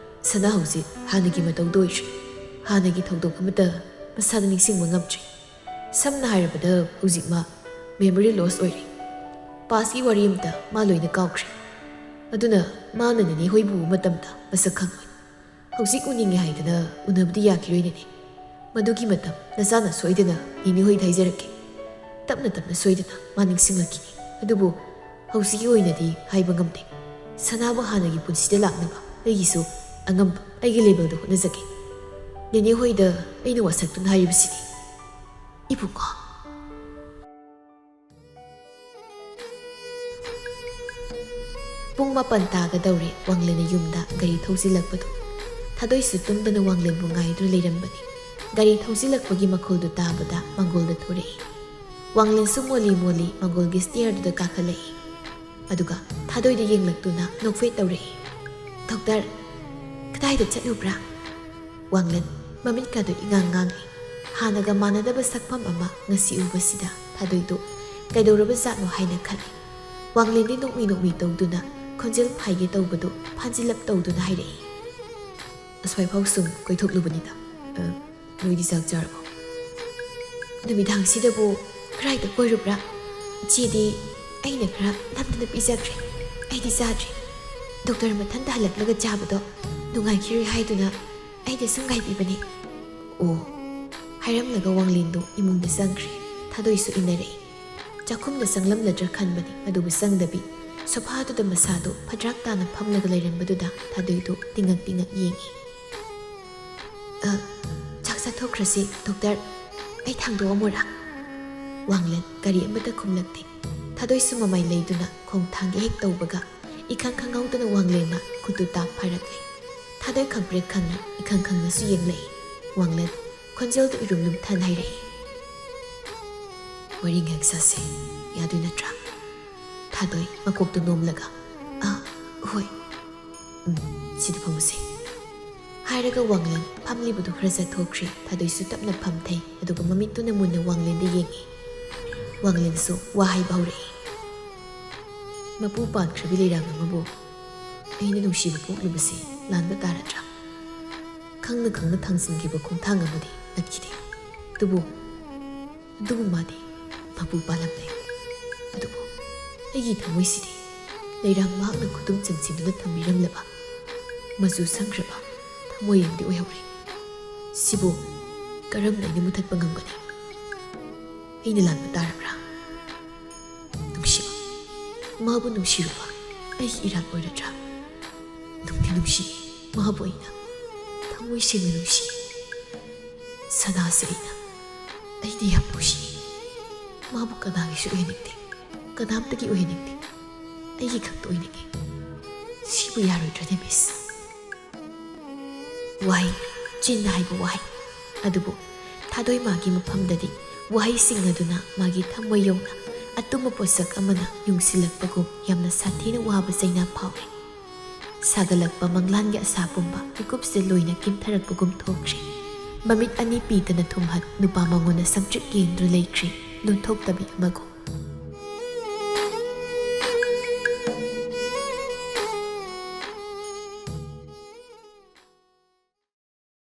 ꯁꯅꯥ ꯍꯧꯖꯤꯛ ꯍꯥꯟꯅꯒꯤ ꯃꯇꯧꯗ ꯑꯣꯏꯗ꯭ꯔꯦ꯫ ꯍꯥꯟꯅꯒꯤ ꯊꯧꯗꯣꯛ ꯑꯃꯠꯇ ꯃꯁꯥꯗ ꯅꯤꯡꯁꯤꯡꯕ ꯉꯝꯗ꯭ꯔꯦ꯫ ꯁꯝꯅ ꯍꯥꯏꯔꯕꯗ ꯍꯧꯖꯤꯛ ꯃꯥ memory loss ꯑꯣꯏꯔꯦ꯫ Pastꯀꯤ ꯋꯥꯔꯤ ꯑꯃꯇ ꯃꯥ ꯂꯣꯏꯅ ꯀꯥꯎꯈ꯭ꯔꯦ꯫ ꯑꯗꯨꯅ ꯃꯥꯅ ꯅꯦꯅꯦ ꯍꯣꯏꯕꯨ ꯎꯕ ꯃꯇꯝꯗ ꯃꯁꯛ ꯈꯪꯉꯣꯏ꯫ ꯍꯧꯖꯤꯛ ꯎꯅꯤꯡꯉꯦ ꯍꯥꯏꯗꯅ ꯎꯅꯕꯗꯤ ꯌꯥꯈꯤꯔꯣꯏ ꯅꯦꯅꯦ꯫ ꯃꯗꯨꯒꯤ ꯃꯇꯝ ꯅꯆꯥꯅ ꯁꯣꯏꯗꯅ ꯅꯦꯅꯦ ꯍꯣꯏꯗ ꯍꯥꯏꯖꯔꯛꯀꯦ꯫ ꯇꯞꯅ ꯇꯞꯅ ꯁꯣꯏꯗꯅ ꯃꯥ ꯅꯤꯡꯁꯤꯡꯂꯛꯈꯤꯅꯤ꯫ ꯑꯗꯨꯕꯨ ꯍꯧꯖꯤꯛꯀꯤ ꯑꯣꯏꯅꯗꯤ ꯍꯥꯏꯕ ꯉꯝꯗꯦ꯫ ꯁꯅꯥꯕꯨ ꯍꯥꯟꯅꯒꯤ ꯄꯨꯟꯁꯤꯗ ꯂꯥꯛꯅꯕ ꯑꯩꯒꯤꯁꯨ ꯑꯉꯝꯕ ꯑꯩꯒꯤ levelꯗ ꯍꯣꯠꯅꯖꯒꯦ꯫" ꯅꯦꯅꯦ ꯍꯣꯏꯗ ꯑꯩꯅ ꯋꯥꯁꯛꯇꯨꯅ ꯍꯥꯏꯔꯤꯕꯁꯤꯅꯤ, ꯏꯕꯨꯡꯉꯣ꯫ ꯄꯨꯡ ꯃꯥꯄꯟ ꯇꯥꯒꯗꯧꯔꯦ ꯋꯥꯡꯂꯦꯟꯅ ꯌꯨꯝꯗ ꯒꯥꯔꯤ ꯊꯧꯖꯤꯜꯂꯛꯄꯗꯨ꯫ ꯊꯥꯗꯣꯏꯁꯨ ꯇꯨꯝꯗꯅ ꯋꯥꯡꯂꯦꯟꯕꯨ ꯉꯥꯏꯗꯨꯅ ꯂꯩꯔꯝꯕꯅꯤ꯫ ꯒꯥꯔꯤ ꯊꯧꯖꯤꯜꯂꯛꯄꯒꯤ ꯃꯈꯣꯜꯗꯨ ꯇꯥꯕꯗ ꯃꯪꯒꯣꯜꯗ ꯊꯣꯔꯛꯏ꯫ ꯋꯥꯡꯂꯦꯟꯁꯨ ꯃꯣꯜꯂꯤ ꯃꯣꯜꯂꯤ ꯃꯪꯒꯣꯜꯒꯤ ꯁ꯭ꯇꯤꯌꯔꯗꯨꯗ ꯀꯥꯈꯠꯂꯛꯏ꯫ ꯑꯗꯨꯒ ꯊꯥꯗꯣꯏꯗ ꯌꯦꯡꯂꯛꯇꯨꯅ ꯅꯣꯛꯐꯦꯠ ꯇꯧꯔꯛꯏ꯫ "ꯗꯣꯛꯇꯔ, ꯀꯗꯥꯏꯗ ꯆꯠꯂꯨꯕ꯭ꯔꯥ?" ꯋꯥꯡꯂꯦꯟ ꯃꯃꯤꯠꯀꯗꯨ ꯏꯉꯥꯡ ꯉꯥꯡꯏ꯫ ꯍꯥꯟꯅꯒ ꯃꯥꯟꯅꯗꯕ ꯁꯛꯐꯝ ꯑꯃ ꯉꯁꯤ ꯎꯕꯁꯤꯗ ꯊꯥꯗꯣꯏꯗꯨ ꯀꯩꯗꯧꯔꯕꯖꯥꯠꯅꯣ ꯍꯥꯏꯅ ꯈꯜꯂꯤ꯫ ꯋꯥꯡꯂꯦꯟꯗꯤ ꯅꯣꯛꯃꯤ ꯅꯣꯛꯃꯤ ꯇꯧꯗꯨꯅ ꯈꯣꯟꯖꯦꯜ ꯐꯥꯏꯒꯦ ꯇꯧꯕꯗꯨ ꯐꯥꯖꯤꯜꯂꯞ ꯇꯧꯗꯨꯅ ꯍꯥꯏꯔꯛꯏ꯫ "ꯑꯁ꯭ꯋꯥꯏꯐꯥꯎ ꯁꯨꯝ ꯀꯣꯏꯊꯣꯛꯂꯨꯕꯅꯤꯗ꯫ ꯑ, ꯅꯣꯏꯗꯤ ꯆꯥꯛ ꯆꯥꯔꯕꯣ?" "ꯅꯨꯃꯤꯗꯥꯡꯁꯤꯗꯕꯨ ꯀꯗꯥꯏꯗ ꯀꯣꯏꯔꯨꯕ꯭ꯔꯥ? ꯏꯆꯦꯗꯤ ꯑꯩꯅ ꯈꯔ ꯅꯝꯗꯅ ꯄꯤꯖꯈ꯭ꯔꯦ꯫ ꯑꯩꯗꯤ ꯆꯥꯗ꯭ꯔꯤ꯫ ꯗꯣꯛꯇꯔ ꯃꯊꯟꯇ ꯍꯜꯂꯛꯂꯒ ꯆꯥꯕꯗꯣ ꯅꯨꯡꯉꯥꯏꯈꯤꯔꯣꯏ ꯍꯥꯏꯗꯨꯅ ꯑꯩꯅ ꯁꯨꯝ ꯉꯥꯏꯕꯤꯕꯅꯤ꯫" "ꯑꯣ꯫" ꯍꯥꯏꯔꯝꯂꯒ ꯋꯥꯡꯂꯦꯟꯗꯨ ꯏꯃꯨꯡꯗ ꯆꯪꯈ꯭ꯔꯦ꯫ ꯊꯥꯗꯣꯏꯁꯨ ꯏꯟꯅꯔꯛꯏ꯫ ꯆꯥꯛꯈꯨꯝꯗ ꯆꯪꯂꯝꯂꯗ꯭ꯔꯥ ꯈꯟꯕꯅꯤ, ꯑꯗꯨꯕꯨ ꯆꯪꯗꯕꯤ ꯁꯣꯐꯥꯗꯨꯗ ꯃꯁꯥꯗꯨ ꯐꯗ꯭ꯔꯥꯛ ꯇꯥꯅ ꯐꯝꯂꯒ ꯂꯩꯔꯝꯕꯗꯨꯗ ꯊꯥꯗꯣꯏꯗꯨ ꯇꯤꯡꯉꯛ ꯇꯤꯡꯉꯛ ꯌꯦꯡꯏ꯫ "ꯑ, ꯆꯥꯛ ꯆꯥꯊꯣꯛꯈ꯭ꯔꯁꯤ, ꯗꯣꯛꯇꯔ꯫ ꯑꯩ ꯊꯥꯡꯗꯣꯛꯑꯝꯃꯨꯔꯥ?" ꯋꯥꯡꯂꯦꯟ ꯀꯔꯤ ꯑꯃꯠꯇ ꯈꯨꯝꯂꯛꯇꯦ꯫ ꯊꯥꯗꯣꯏꯁꯨ ꯃꯃꯥꯏ ꯂꯩꯗꯨꯅ ꯈꯣꯡ ꯊꯥꯡꯒꯦ ꯍꯦꯛ ꯇꯧꯕꯒ ꯏꯈꯪ ꯈꯪꯍꯧꯗꯅ ꯋꯥꯡꯂꯦꯟꯅ ꯈꯨꯠꯇꯨ ꯇꯥꯛ ꯐꯥꯔꯛꯂꯦ꯫ ꯊꯥꯗꯣꯏ ꯈꯪꯄ꯭ꯔꯦꯛ ꯈꯪꯏ, ꯏꯈꯪ ꯈꯪꯅꯁꯨ ꯌꯦꯡꯂꯛꯏ꯫ ꯋꯥꯡꯂꯦꯟ ꯈꯣꯟꯖꯦꯜꯗꯨ ꯏꯔꯨꯝ ꯂꯨꯝꯊꯅ ꯍꯥꯏꯔꯛꯏ꯫ "ꯋꯥꯔꯤ ꯉꯥꯏꯍꯥꯛ ꯁꯥꯁꯦ, ꯌꯥꯗꯣꯏ ꯅꯠꯇ꯭ꯔꯥ?" ꯊꯥꯗꯣꯏ ꯃꯀꯣꯛꯇꯨ ꯅꯣꯝꯂꯒ, "ꯑꯥ, ꯍꯣꯏ꯫ ꯎꯝ, ꯁꯤꯗ ꯐꯝꯃꯨꯁꯦ꯫" ꯍꯥꯏꯔꯒ ꯋꯥꯡꯂꯦꯟ ꯐꯝꯂꯤꯕꯗꯨ ꯈꯔ ꯆꯠꯊꯣꯛꯈ꯭ꯔꯦ꯫ ꯊꯥꯗꯣꯏꯁꯨ ꯇꯞꯅ ꯐꯝꯊꯩ, ꯑꯗꯨꯒ ꯃꯃꯤꯠꯇꯨꯅ ꯃꯨꯟꯅ ꯋꯥꯡꯂꯦꯟꯗ ꯌꯦꯡꯏ꯫ ꯋꯥꯡꯂꯦꯟꯁꯨ ꯋꯥ ꯍꯥꯏꯕ ꯍꯧꯔꯛꯏ꯫ "ꯃꯄꯨ ꯄꯥꯟꯈ꯭ꯔꯕꯤ ꯂꯩꯔꯥꯡ ꯑꯃꯕꯨ ꯑꯩꯅ ꯅꯨꯡꯁꯤꯕ ꯄꯣꯛꯂꯨꯕꯁꯤ ꯂꯥꯟꯕ ꯇꯥꯔꯗ꯭ꯔꯥ? ꯈꯪꯅ ꯈꯪꯅ ꯊꯥꯡꯖꯤꯟꯈꯤꯕ ꯈꯣꯡꯊꯥꯡ ꯑꯃꯗꯤ ꯅꯠꯈꯤꯗꯦ꯫ ꯑꯗꯨꯕꯨ, ꯑꯗꯨꯕꯨ ꯃꯥꯗꯤ ꯃꯄꯨ ꯄꯥꯜꯂꯝꯂꯦ꯫ ꯑꯗꯨꯕꯨ ꯑꯩꯒꯤ ꯊꯃꯣꯏꯁꯤꯗꯤ ꯂꯩꯔꯥꯡ ꯃꯍꯥꯛꯅ ꯈꯨꯗꯨꯝ ꯆꯟꯁꯤꯟꯗꯨꯅ ꯊꯝꯕꯤꯔꯝꯂꯕ ꯃꯆꯨ ꯁꯪꯈ꯭ꯔꯕ ꯊꯃꯣꯏ ꯑꯃꯗꯤ ꯑꯣꯏꯍꯧꯔꯦ꯫ ꯁꯤꯕꯨ ꯀꯔꯝꯅ ꯑꯩꯅ ꯃꯨꯊꯠꯄ ꯉꯝꯒꯅꯤ? ꯑꯩꯅ ꯂꯥꯟꯕ ꯇꯥꯔꯕ꯭ꯔꯥ? ꯅꯨꯡꯁꯤꯕ, ꯃꯥꯕꯨ ꯅꯨꯡꯁꯤꯔꯨꯕ ꯑꯩꯒꯤ ꯏꯔꯥꯜ ꯑꯣꯏꯔꯗ꯭ꯔꯥ? ꯅꯨꯡꯗꯤ ꯅꯨꯡꯁꯤ ꯃꯥꯕꯨ ꯑꯩꯅ, ꯊꯃꯣꯏ ꯁꯦꯡꯅ ꯅꯨꯡꯁꯤ꯫ ꯁꯅꯥꯁꯦ ꯑꯩꯅ, ꯑꯩꯗꯤ ꯌꯥꯝ ꯅꯨꯡꯁꯤ꯫ ꯃꯥꯕꯨ ꯀꯅꯥꯒꯤꯁꯨ ꯑꯣꯏꯍꯟꯅꯤꯡꯗꯦ, ꯀꯅꯥꯝꯇꯒꯤ ꯑꯣꯏꯍꯟꯅꯤꯡꯗꯦ, ꯑꯩꯒꯤ ꯈꯛꯇ ꯑꯣꯏꯅꯤꯡꯉꯤ꯫ ꯁꯤꯕꯨ ꯌꯥꯔꯣꯏꯗ꯭ꯔꯅꯦ, ꯃꯤꯁ? ꯋꯥꯍꯩ, ꯆꯤꯟꯅ ꯍꯥꯏꯕ ꯋꯥꯍꯩ ꯑꯗꯨꯕꯨ ꯊꯥꯗꯣꯏꯃꯥꯒꯤ ꯃꯐꯝꯗꯗꯤ ꯋꯥꯍꯩꯁꯤꯡ ꯑꯗꯨꯅ ꯃꯥꯒꯤ ꯊꯃꯣꯏ ꯌꯧꯅ ꯑꯇꯨꯝꯕ ꯄꯣꯠꯁꯛ ꯑꯃꯅ ꯌꯨꯡꯁꯤꯜꯂꯛꯄꯒꯨꯝ ꯌꯥꯝꯅ ꯁꯥꯊꯤꯅ ꯋꯥꯕ ꯆꯩꯅꯥ ꯐꯥꯎꯔꯦ꯫ ꯁꯥꯒꯠꯂꯛꯄ ꯃꯪꯂꯥꯟꯒꯤ ꯑꯁꯥ ꯄꯨꯝꯕ ꯃꯤꯀꯨꯞꯁꯦ ꯂꯣꯏꯅ ꯀꯤꯝꯊꯔꯛꯄꯒꯨꯝ ꯊꯣꯛꯈ꯭ꯔꯦ꯫ ꯃꯃꯤꯠ ꯑꯅꯤ ꯄꯤꯗꯅ ꯊꯨꯝꯍꯠ ꯅꯨꯄꯥ ꯃꯉꯣꯟꯗ ꯁꯪꯇ꯭ꯔꯤꯛ ꯌꯦꯡꯗꯨꯅ ꯂꯩꯈ꯭ꯔꯦ, ꯂꯣꯟꯊꯣꯛꯇꯕꯤ ꯑꯃꯒꯨꯝ꯫